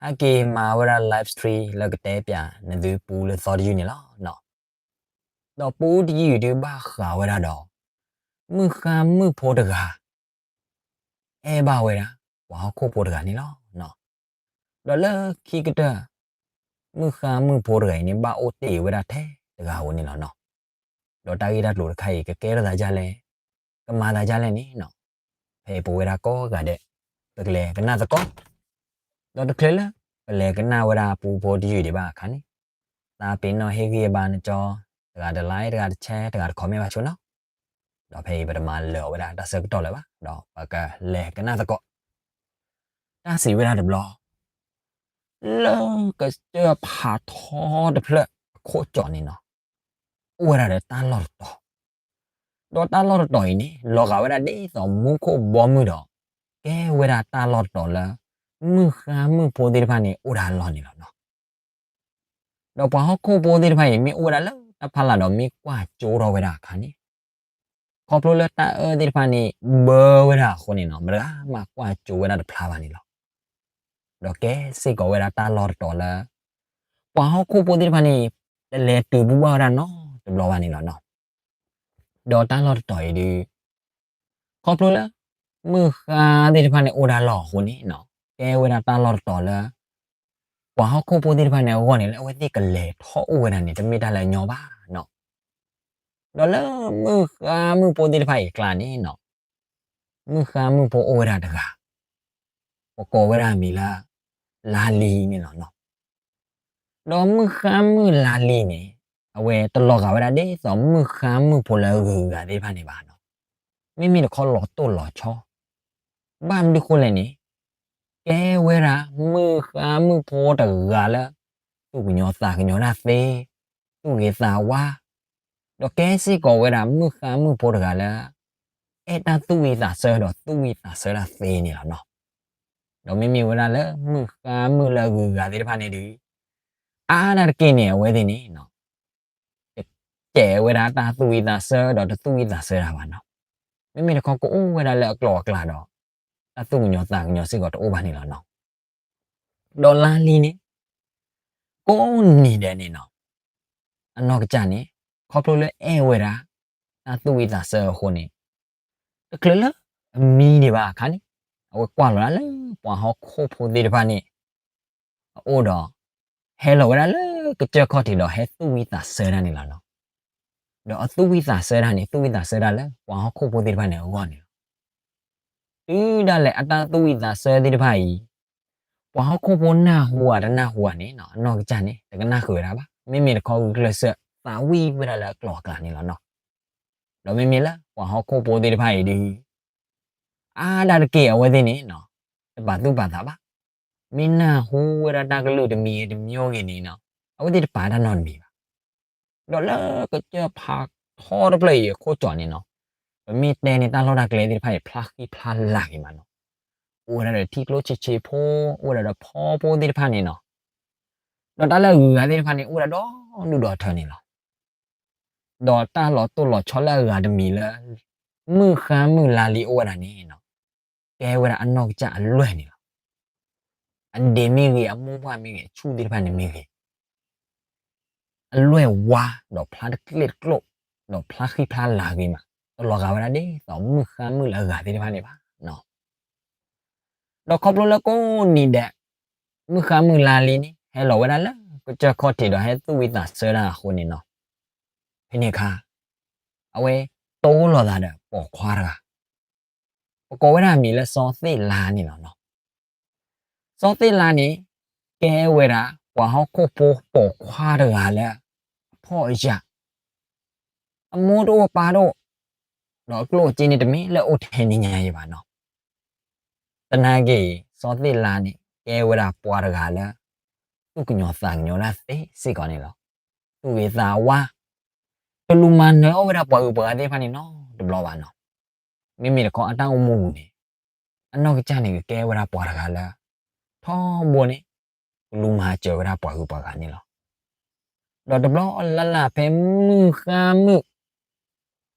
ဟဲက့ၤမၤဝဲဒၣ် live stream လၢကတဲပၠးနသုပူလၢသီတယုၢ်န့ၣ်လီၤ. ဒီးပူတယုၢ်ဒုးဘၣ်ဃးဝဲဒၣ်ဒီး မုၣ်ဃါမုၣ်ဖိတဂၤ အဲၣ်ဘၣ်ဝဲဒၣ် ပှၤဟီၣ်ခိၣ်ဖိတဂၤန့ၣ်လီၤ. ဒီးလၢခံကတၢၢ် မုၣ်ဃါမုၣ်ဖိတဂၤအံၤန့ၣ် ဘၣ်အိၣ်တ့ၢ်ဝဲဒၣ်ထဲတဂၤဧိၤန့ၣ်လီၤနီၤ. ဒီးတၢ်ဂ့ၢ်တၢ်ကျိၤတခါအံၤ ကကဲထီၣ်သးဒ်လဲၣ်, ကမၤသးဒ်လဲၣ်န့ၣ်နီၤ, ဖဲအံၤပဝဲဒၣ်ကိးဂၤဒဲး ပကလဲၤကနၣ်သကိး. ဒီးတချုးလၢ ပလဲၤကနၣ်ဝဲဒၣ်ပူဖိတယုၢ်ဒံးဘၣ်အခါန့ၣ်, သးပ့ၤနီၣ်ဟ့ၣ်ဂံၢ်ဘါနကၠီ, တဂၤတ like တဂၤတ share တဂၤတ comment ဘၣ်ဆိနီၤ. ဒီးဖဲအံၤပတမၤလၢာ်အီၤဝဲဒၣ်တၢ်ဆၢကတီၢ်လၢၤဘၣ်, ဒီးပကလဲၤကနၣ်သကိး. တၢ်စံးဝဲဒၣ်တဘျီ လၢကစၢၢ်ဖးထီတဖျၢၣ်အခိၣ်ကၠီၣ်န့ၣ်နီၤ, အိၣ်ဝဲဒၣ်ဒီးတၢ်လီၢ်တတီၤ, ဒီးတၢ်လီၢ်တတီၤအံၤန့ၣ် လီၤဂာ်ဝဲဒၣ်ဒ်သိးမူခိၣ်ဘီမုၢ်ဒီး ကဲဝဲဒၣ်တၢ်လီၢ်တတီၤလၢ မုၣ်ဃါမုၣ်ဖိသ့ၣ်တဖၣ်န့ၣ် အိၣ်ဒၣ်အလီၢ်န့ၣ်လီၤနီၤ. ဒီးပှၤဟီၣ်ခိၣ်ဖိသ့ၣ်တဖၣ်အံၤ မ့ၢ်အိၣ်ဝဲဒၣ်လၢတၢ်ဖီလာ်ဒီးမ့ၢ်ကွၢ်ကၠိထီၣ်ဝဲဒၣ်အခါန့ၣ်, ခီဖျိလၢတၢ်အၢသ့ၣ်တဖၣ်န့ၣ် ဘၢဝဲဒၣ်အဃိန့ၣ်နီၤ, မတဂၤမးကွၢ်ကၠိဝဲဒၣ်တဖျါဘၣ်န့ၣ်လီၤ. ဒီးကဲစ့ၢ်ကီးဝဲဒၣ်တၢ်လီၢ်တတီၤလၢ ပှၤဟီၣ်ခိၣ်ဖိသ့ၣ်တဖၣ်န့ၣ် တလဲၤတုၤဘူးဘၣ်ဝဲဒၣ်နီတဘျီဘၣ်န့ၣ်လီၤနီၤ. ဒီးတၢ်လီၢ်တတီၤအံၤဒုး ခီဖျိလၢ မုၣ်ဃါသ့ၣ်တဖၣ်န့ၣ်အိၣ်ဒၣ်လီၢ်အဃိန့ၣ်နီၤ, ကဲဝဲဒၣ်တၢ်လီၢ်တတီၤလၢ ပှၤဟီၣ်ခိၣ်ဖိသ့ၣ်တဖၣ်န့ၣ်အဂီၢ်န့ၣ် လၢအဝဲသ့ၣ်ကလဲၤထီၣ်အိၣ်ဝဲဒၣ်န့ၣ် တမ့ၢ်တၢ်လၢအညီဘၣ်နီၤ. ဒီးလၢမုၣ်ဃါမုၣ်ဖိသ့ၣ်တဖၣ်အံၤအကျါန့ၣ်နီၤ, မုၣ်ဃါမုၣ်ဖိအိၣ်ဝဲဒၣ်တဂၤ, ပကိးဝဲဒၣ်အမံၤလၢ လါလံန့ၣ်လီၤနီၤ. ဒီးမုၣ်ဃါမုၣ်လါလံန့ၣ် အဝဲတလီၤဂာ်ဝဲဒၣ်ဒ်သိးမုၣ်ဃါမုၣ်ဖိလၢအဂုၤအဂၤသ့ၣ်တဖၣ်န့ၣ်ဘၣ်နီၤ, မ့မ့ၢ်တခီလီၤတိၢ်လီၤဆီ, ဘၣ်မနုၤဃိလဲၣ်န့ၣ်, ကဲဝဲဒၣ်မုၣ်ဃါမုၣ်ဖိတဂၤလၢ သူၣ်ကညီၤသးကညီၤတၢ်သ့, သူၣ်ဂ့ၤသးဝါ, ဒီးကဲစ့ၢ်ကီးဝဲဒၣ်မုၣ်ဃါမုၣ်ဖိတဂၤလၢ အဲၣ်တၢ်သူၣ်ဝံၣ်သးဆၢဒီးသူၣ်ဝံၣ်သးဆၢတၢ်သ့န့ၣ်လီၤနီၤ. ဒီးမ့မ့ၢ်ဝဲဒၣ်လၢမုၣ်ဃါမုၣ်လၢအဂုၤအဂၤသ့ၣ်တဖၣ်န့ၣ်ဒုး အါဒၣ်တက့ၢ်န့ၣ် အဝဲသ့ၣ်န့ၣ် တစဲးဝဲဒၣ်တၢ်သူၣ်ဝံၣ်သးဆၢဒီးတသူၣ်ဝံၣ်သးဆၢတၢ်ဘၣ်နီၤ, မ့မ့ၢ်တခီကအိၣ်ဝဲဒၣ်လၢအကျိၤအကျဲဒီး တၢ်သူၣ်ကညီၤသးကညီၤစ့ၢ်ကီးတအိၣ်ဘၣ်န့ၣ်လီၤနီၤ. ဒီးလါလံန့ၣ် ကိးနံၤဒဲးန့ၣ်နီၤ, အနီၢ်ကစၢ်န့ၣ် ခီဖျိလၢအဲၣ်ဝဲဒၣ် တၢ်သူၣ်ဝံၣ်သးဆၢအဃိန့ၣ်, တချုးလၢအမံဒံးဘၣ်အခါန့ၣ်, အဝဲကွၢ်လီၤဒၣ်လၢပှၤဟီၣ်ခိၣ်ဖိသ့ၣ်တဖၣ်န့ၣ် အအိၣ်ဒီး ဟဲလီၤဝဲဒၣ်လၢကစၢၢ်ခီၣ်ထံးဒီးဟဲသူၣ်ဝံၣ်သးဆၢတၢ်န့ၣ်လီၤနီၤ. ဒီးအသူၣ်ဝံၣ်သးဆၢတၢ်န့ၣ် သူၣ်ဝံၣ်သးဆၢတၢ်လၢပှၤဟီၣ်ခိၣ်ဖိသ့ၣ်တဖၣ်န့ၣ်အဂီၢ်န့ၣ်လီၤ. တုၤဒၣ်လဲာ်အတၢ်သူၣ်ဝံၣ်သးဆၢသ့ၣ်တဖၣ်အံၤ, ပှၤဟီၣ်ခိၣ်ဖိနၢ်ဟူဧါတနၢ်ဟူဧါန့ၣ်နီၤ, အနီၢ်ကစၢ်န့ၣ် တကနၣ်ဃုာ်ဝဲဒၣ်ဘၣ်. မ့မ့ၢ်တခီဂုာ်ကျဲးစၢးသးဝံၣ်ဝဲဒၣ်လၢအကျိၤအကျဲန့ၣ်လီၤနီၤ. ဒီးမ့မ့ၢ်လၢပှၤဟီၣ်ခိၣ်ဖိသ့ၣ်တဖၣ်အံၤဒုး အါဒၣ်တက့ၢ်အဝဲသ့ၣ်န့ၣ်နီၤ, တပာ်သူၣ်ပာ်သးဘၣ်. မ့ၢ်နၢ်ဟူဝဲဒၣ်တၢ်ကလုၢ်တမံၤဂ့ၤတမံၤဂ့ၤန့ၣ်နီၤ, အဝဲသ့ၣ်တပာ်တၢ်နီတမံၤဘၣ်. ဒီးလၢကစၢၢ်ဖးထီတဖျၢၣ်အံၤအခိၣ်ကၠီၣ်န့ၣ်နီၤ, ပမ့ၢ်တဲန့ၣ်တၢ်လီၢ်တၢ်ကျဲသ့ၣ်တဖၣ်အံၤ ဖျါဃံဖျါလၤဂ့ၤမးနီၤ. အိၣ်ဝဲဒၣ်ဒီးထံကျိဆံးဆံးဖိ, အိၣ်ဝဲဒၣ်ဒီးဖီဖိသ့ၣ်တဖၣ်န့ၣ်နီၤ. ဒီးတၢ်လၢအဂုၤအဂၤသ့ၣ်တဖၣ်န့ၣ် အိၣ်ဝဲဒၣ်ဒီဒူၣ်ဒီထၢန့ၣ်လီၤ. ဒီးတၢ်လီၤတိၢ်လီၤဆီလၢအဂၤတမံၤလၢ မုၢ်ဃါမုၢ်လါလံအိၣ်ဝဲဒၣ်န့ၣ်နီၤ, ကဲဝဲဒၣ်အနီၢ်ကစၢ်အလွဲၢ်န့ၣ်လီၤ. အဒံးမ့ၢ်ဂ့ၤ, အမိၢ်ပှၢ်မ့ၢ်ဂ့ၤ, အဆူၣ်သ့ၣ်တဖၣ်န့ၣ်မ့ၢ်ဂ့ၤ, အလွဲၢ်ဝါ ဒီးဖျါတကျ့ၣ်တကျိၣ်, ဒီးဖျါဃံဖျါလၤဂ့ၤမး, တလီၤဂာ်ဝဲဒၣ်ဒ်သိးမုၢ်ဃါမုၢ်လၢအဂၤသ့ၣ်တဖၣ်န့ၣ်ဘၣ်. ဒီးခီဖျိလၢကိးနံၤဒဲး မုၢ်ဃါမုၢ်လါလံန့ၣ် ဟဲလီၤဝဲဒၣ်လၢကစၢၢ်ခီၣ်ထံးဒီးဟဲသူၣ်ဝံၣ်သးဆၢတၢ်အဃိန့ၣ်နီၤ, ဖဲန့ၣ်အခါ အဝဲတိလိာ်သးဒီးပိာ်ခွါတဂၤ, ပကိးဝဲဒၣ်အမံၤလၢစီၤသ့ၣ်လါန့ၣ်လီၤနီၤ. စီၤသ့ၣ်လါန့ၣ် ကဲဝဲဒၣ်ပှၤဟီၣ်ခိၣ်ဖိပိာ်ခွါတဂၤလၢ အဖှီၣ်အယာ် အမိၢ်တအိၣ်အပၢ်တအိၣ်, ဒီးအကျိၣ်အစ့န့ၣ်တမ့ၢ်လၢအိၣ်ထဲနံၤညါအံၤဘၣ်နီၤ. သနာ်က့ စီၤသ့ၣ်လါန့ၣ် ကဲဝဲဒၣ်ပှၤတဂၤလၢ သူၣ်ကညီၤသးကညီၤတၢ်သ့စ့ၢ်ကီးန့ၣ်လီၤ. သူၣ်ဂ့ၤသးဝါ, တလူၤမၤနၢၤအီၣ်ဝဲဒၣ်ပှၤဂုၤပှၤဂၤသ့ၣ်တဖၣ်န့ၣ်နီတဘျီဘၣ်နီၤ. မ့မ့ၢ်တခီအတၢ်အိၣ်မူပူၤန့ၣ် အနီၢ်ကစၢ်န့ၣ်ကကဲဝဲဒၣ်ပှၤတဂၤလၢ ထီဘိန့ၣ် ကလူၤမၤစၢၤဝဲဒၣ်ပှၤဂုၤပှၤဂၤန့ၣ်လီၤ. ဒီးတဘျီလၢ်လၢ်ဖဲမုၢ်ဃါမုၢ်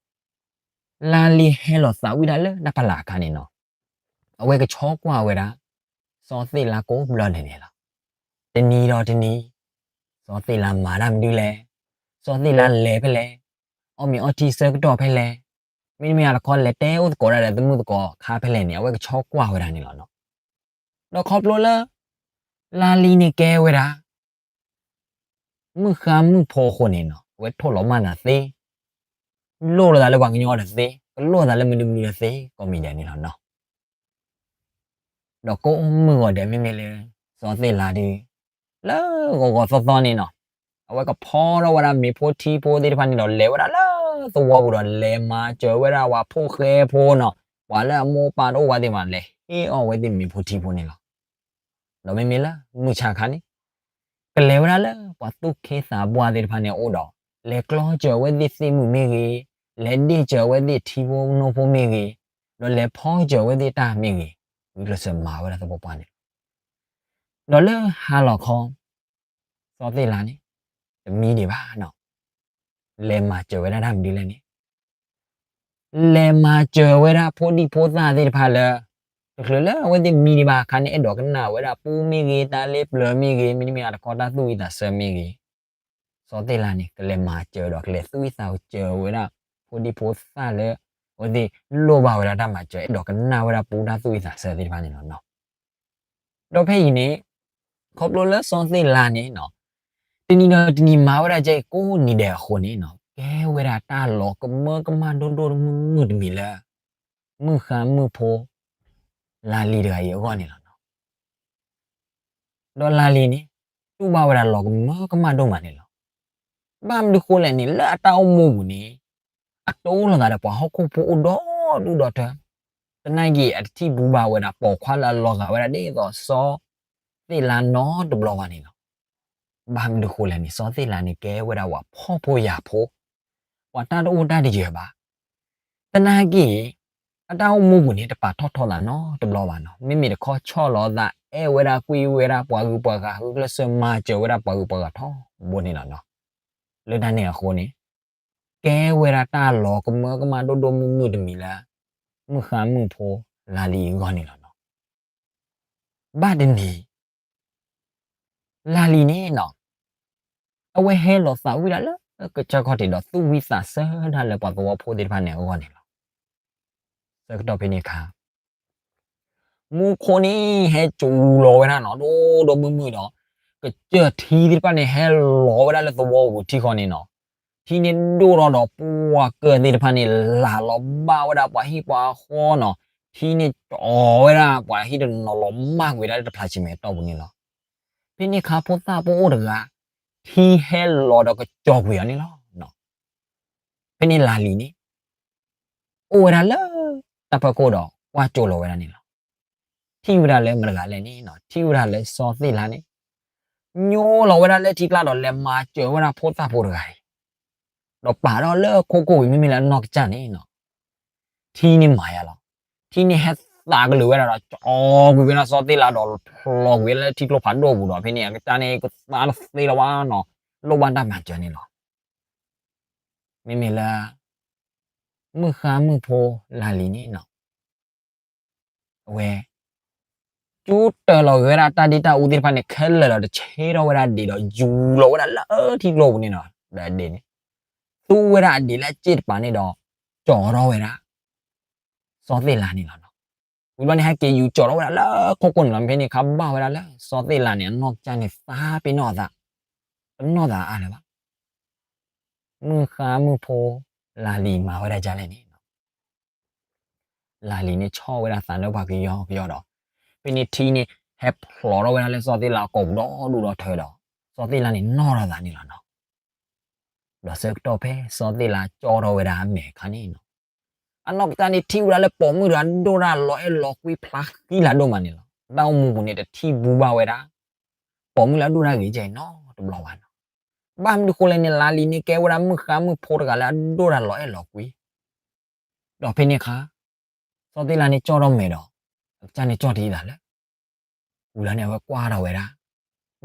လါလံဟဲလီၤသးဝံၣ်တၢ်လၢတၢ်ဖီလာ်အခါန့ၣ်နီၤ, အဝဲကဆီကွၢ်ဝဲဒၣ် စီၤသ့ၣ်လါကိးဘျီဒဲးန့ၣ်လီၤ. တနံၤဒီးတနံၤ, စီၤသ့ၣ်လၤမၤတၢ်မနုၤလဲၣ်, စီၤသ့ၣ်လၤလဲၤဖဲလဲၣ်, အီၣ်မ့ၤအီထံဆၢကတီၢ်ဖဲလဲၣ်, မ့တမ့ၢ်အတခီလဲၤတဲအိၣ်သကိးဒၣ်ဒီးသမုၣ်သကိးခါဖဲလဲၣ်န့ၣ် အဝဲကဆီကွၢ်ဝဲဒၣ်န့ၣ်လီၤနီၤ. ဒီးခီဖျိလၢ လါလံန့ၣ်ကဲဝဲဒၣ် မုၣ်ဃါမုၣ်ဖိအဃိန့ၣ်နီၤ, အဝဲထိၣ်လီၤမၢ်နၤသ့, လိၣ်လိာ်သးလၢပှၤကညီဒီးသ့, ကလိၣ်သးလၢမနုၤမနုၤဒီးသ့, ကိးမံၤဒဲးန့ၣ်လီၤနီၤ. ဒီးကိးမုၢ်ဂီၤဒဲးမ့မ့ၢ်လၢ စီၤသ့ၣ်လၤဒုး လၢဂီၤဂီၤသီသီန့ၣ်နီၤ, အဝဲကဖီထီၣ်ဝဲဒၣ်မ့ၤဖိထံဖိသ့ၣ်တဖၣ်န့ၣ်ဒီး လဲၤဝဲဒၣ်လၢသဝီပူၤဒီး လဲၤမၤစၢၤဝဲဒၣ်ပှၤဖိဃဲဖိနီၤ, ပှၤလၢအမိၢ်ပၢ်တအိၣ်ဝဲသ့ၣ်တဖၣ် လဲၤဟ့ၣ်အီၣ်ဝဲသ့ၣ်မ့ၤဖိထံဖိန့ၣ်လီၤ. ဒီးမ့မ့ၢ်လၢမုၢ်ဆါခါန့ၣ် ကလဲၤဝဲဒၣ်လၢပှၤသူၣ်က့သးပှၢ်သ့ၣ်တဖၣ်န့ၣ်အအိၣ်ဒီး လဲၤကျီစၢၤဝဲသ့ၣ်သ့ၣ်မုၣ်မ့ၢ်ဂ့ၤ, လဲၤဒ့ၣ်စၢၤဝဲသ့ၣ်ထံဖိနိဖိမ့ၢ်ဂ့ၤ, ဒီးလဲၤဖီစၢၤဝဲသ့ၣ်တၢ်မ့ၢ်ဂ့ၤ, ဂုာ်ကျဲးစၢးမၤဝဲဒၣ်သပှၢ်ပှၢ်န့ၣ်လီၤ. ဒီးလၢဟါလီၤခီ စီၤသ့ၣ်လၤန့ၣ် တမံဒံးဘၣ်နီၤ, လဲၤမၤစၢၤဝဲဒၣ်တၢ်မနုၤလဲၣ်န့ၣ် လဲၤမၤစၢၤဝဲဒၣ်ဖိဒံဖိသၣ်သ့ၣ်တဖၣ်လၢ တချုးလၢအဝဲသ့ၣ်မံဒံးဘၣ်အခါန့ၣ် အဲၣ်ဒိးကနၣ်ဝဲဒၣ်ပူမ့ၢ်ဂ့ၤ, တၢ်လ့ပျၢၤမ့ၢ်ဂ့ၤ, မ့တမ့ၢ်အတခီတၢ်သူၣ်ဝံၣ်သးဆၢမ့ၢ်ဂ့ၤ, စီၤသ့ၣ်လၤန့ၣ် ကလဲၤမၤစၢၤဒီးကလဲၤသူၣ်ဝံၣ်သးစၢၤဝဲဒၣ် ဖိဒံဖိသၣ်လၢ အဝဲသ့ၣ်လိၣ်ဘၣ်ဝဲဒၣ်တၢ်မၤစၢၤ အဲၣ်ဒိးကနၣ်ဝဲဒၣ်ပူတၢ်သူၣ်ဝံၣ်သးဆၢသ့ၣ်တဖၣ်န့ၣ်လီၤနီၤ. ဒီးဖဲအံၤန့ၣ် ခီဖျိလၢစီၤသ့ၣ်လၤန့ၣ်နီၤ တနံၤဒီးတနံၤမၤဝဲဒၣ်ကဲအံၤကိးနံၤဒဲးအဃိန့ၣ်နီၤ ကဲဝဲဒၣ်တၢ်လီၤကမၢကမၣ်ဒိၣ်ဒိၣ်မုၢ်မုၢ်တမံၤလၢ မုၣ်ဃါမုၣ်ဖိ လၤလံၤတဂၤအံၤအဂီၢ်န့ၣ်လီၤနီၤ. ဒီးလၤလံၤန့ၣ် တူၢ်ဘၣ်ဝဲဒၣ်လီၤကမၢကမၣ်ဒိၣ်မးန့ၣ်လီၤ. ဘၣ်မနုၤဃိလဲၣ်န့ၣ် လၢအတၢ်အိၣ်မူပူၤန့ၣ် အတအိၣ်လိာ်သးဒီးပှၤဟီၣ်ခိၣ်ဖိအိၣ်ဒီဒူၣ်ဒီထၢ, သနာ်က့ အတထံၣ်ဘူးဘၣ်ဝဲဒၣ်ပိာ်ခွါလၢအလီၤဂာ်ဝဲဒၣ်ဒ်သိးစီၤ သ့ၣ်လၤနီတဘျီဘၣ်န့ၣ်လီၤ. ဘၣ်မနုၤဃိလဲၣ်န့ၣ် စီၤသ့ၣ်လၤန့ၣ်ကဲဝဲဒၣ်ပှၤဖှီၣ်ဖိယာ်ဖိ, ပှၤတၢ်တအိၣ်တၢ်တယၢၤဘၣ်. သနာ်က့ အတၢ်အိၣ်မူပူၤန့ၣ် တပာ်ထီၣ်ထီသးနီတဘျီဘၣ်နီၤ. မ့မ့ၢ်တခီဆီၣ်လီၤသး အဲၣ်ဝဲဒၣ်ကွံဝဲဒၣ်ပှၤဂုၤပှၤဂၤ ဂုာ်ကျဲးစၢးမၤစၢၤဝဲဒၣ်ပှၤဂုၤပှၤဂၤထီဘိန့ၣ်လီၤနီၤ. လၢတၢ်န့ၣ်အဃိန့ၣ် ကဲဝဲဒၣ်တၢ်လီၤကမၢကမၣ်ဒိၣ်ဒိၣ်မုၢ်မုၢ်တမံၤလၢ မုၣ်ဃါမုၣ်ဖိလၤလံၤအဂီၢ်န့ၣ်လီၤနီၤ. ဘၣ်တနံၤ လၤလံၤန့ၣ်နီၤ အဝဲဟဲလီၤသးဝံၣ်ဒၣ်လၢကစၢၢ်ခီၣ်ထံးဒီးသူၣ်ဝံၣ်သးဆၢဒၣ်လၢပှၤသဝီဖိသ့ၣ်တဖၣ်န့ၣ်အဂီၢ်န့ၣ်လီၤ. ဆၢကတီၢ်ဖဲန့ၣ်အခါ မူခိၣ်န့ၣ် ဟဲစူၤလီၤဝဲဒၣ်နီၤ ဒိၣ်ဒိၣ်မုၢ်မုၢ်ဒီး ကစၢၢ်ထံသ့ၣ်တဖၣ်န့ၣ် ဟဲလီၤဝဲဒၣ်လၢသဝီပူၤထံဃီန့ၣ်နီၤ. ထံန့ၣ်ဒိၣ်ထီၣ်ဒီးပှၢ်ကၢၢ်သ့ၣ်တဖၣ်န့ၣ် လၤလီၤဘၣ်ဝဲဒၣ်ပှၤဟံၣ်ပှၤဃီနီၤ. ထံန့ၣ်ကၠီဝဲဒၣ်ပှၤဟံၣ်တနီၤလီၤမၢ်ကွံာ်ဝဲဒၣ်လၢတဖျးဆံမဲာ်တီၢ်ပူၤန့ၣ်လီၤ. ဖဲန့ၣ်အခါဖိသၣ်ဖိအိၣ်တဂၤ ထံဟဲလီၤဒီးကကၠီကွံာ်အီၤန့ၣ်လီၤ. ဖဲန့ၣ်လၤလံၤန့ၣ် အိၣ်ဝဲဒၣ်လၢ တၢ်ဖီခိၣ်ဒီး ကွၢ်ကၠိလီၤဝဲဒၣ်န့ၣ်လီၤ. ထံၣ်ဝဲဒၣ်လၢမတၤတဂၤလဲၣ်န့ၣ်နီၤ ထံၣ်ဝဲဒၣ်လၢစီၤသ့ၣ်လၤန့ၣ် ညိလီၤဝဲဒၣ်လၢထံကျါဒီးလဲၤမၤစၢၤဝဲဒၣ်ဖိသၣ်ဖိတဂၤအံၤ ဒီးပာ်ထီၣ်လၢခိခိၣ်ဝံၤ မ့မ့ၢ်လၢအနီၢ်ကစၢ်န့ၣ်နီၤ ထံန့ၣ်မၤယါလီၤ. ထံန့ၣ်ဟဲသးကလုာ်ဝဲဒၣ်ဒီး ကၠီကွံာ်ဝဲဒၣ်စီၤသ့ၣ်လၤဒီး ဖျိကွံာ်ဝဲလၢထံကျိဖးဒိၣ်ပူၤဒီး ဖဲန့ၣ်အကစၢ်န့ၣ် ကသါတသ့လၢၤဘၣ်နီၤ လိၣ်ဘၣ်တၢ်မၤစၢၤန့ၣ်လီၤ. မ့မ့ၢ်လၢ မုၣ်ဃါမုၣ်ဖိလၤလံၤန့ၣ်နီၤ အဝဲ ကၠူတၢၤလီၤက့ၤဝဲဒၣ်တၢ်ဒ့တၢ်အူသ့ၣ်တဖၣ်န့ၣ် ခဲလၢာ်ဒီးတဆ့ထီၣ်ဝဲဒၣ်ဒံးဒီး ယူၤလီၤဝဲဒၣ်လၢထံကျိပူၤန့ၣ်နီၤ ဒီးဒ့န့ၣ် သူဝဲဒၣ်အဒ့လၢအစ့ၣ်တပၤန့ၣ်ဒီး ကၠီထီၣ်ဝဲဒၣ် စီၤသ့ၣ်လၤန့ၣ်လီၤနီၤ. ဝံၤဘျီန့ၣ် ဟဲက့ၤယူၤကၠီထီၣ်ဝဲဒၣ်လၢခိခိၣ်န့ၣ်လီၤ. ဖဲန့ၣ်အခါဘၣ်ဝဲဒၣ်လၢ စီၤသ့ၣ်လၤန့ၣ် အနီၢ်ကစၢ်န့ၣ်သးပ့ၤနီၣ်အသး တနီၣ်သးအါလၢၤဘၣ်. မုၣ်ဃါမုၣ်ဖိလၤလံၤမၤဝဲဒၣ်ဒ်လဲၣ်န့ၣ် လၤလံၤန့ၣ်ဆီၣ်ဝဲဒၣ်သးလၢပှၤကယီကယီဒီး ဖဲန့ၣ်ထံန့ၣ် ဟဲဖျိးထီၣ်ဝဲဒၣ်လၢစီၤသ့ၣ်လၤအကိာ်ပူၤဒီဒူၣ်ဒီထၢဒီး စီၤသ့ၣ်လၤန့ၣ်နီၣ်ထီၣ်သးန့ၣ်လီၤနီၤ. ဒီးဆၢကတီၢ်ဖဲစီၤသ့ၣ်လၤကၠီထီၣ်ဝဲဒၣ်အမဲာ်အခါန့ၣ်နီၤ အနီၢ်ကစၢ်န့ၣ်ထံၣ်ဝဲဒၣ်လၢပိာ်မုၣ်တဂၤဒိၣ်တၢ်လီၤအဲၣ်လီၤကွံဖျါဃံလၤဒိၣ်မးန့ၣ်လီၤ. တၢ်အိၣ်မူပူၤန့ၣ်တထံၣ်ဘူးဘၣ်ဝဲဒၣ် ပိာ်မုၣ်လၢအဒိၣ်တၢ်ဂ့ၤကဲအံၤနီတဘျီဘၣ်နီၤ. ဘၣ်မနုၤဃိလဲၣ်န့ၣ် လၤလံၤန့ၣ်ကဲဝဲဒၣ်မုၣ်ဃါမုၣ်ဖိတဂၤလၢအဒိၣ်တၢ်လီၤအဲၣ်လီၤကွံ ဒီးဖဲန့ၣ်အခါ စီၤသ့ၣ်လၤန့ၣ်ကၠီထီၣ်မဲာ်ဒီး အကစၢ်န့ၣ်ကၠီတံၢ်သးလၢ ဝံၤလီၤန့ၣ် အဝဲကွၢ်ထီၣ်ဝဲဒၣ်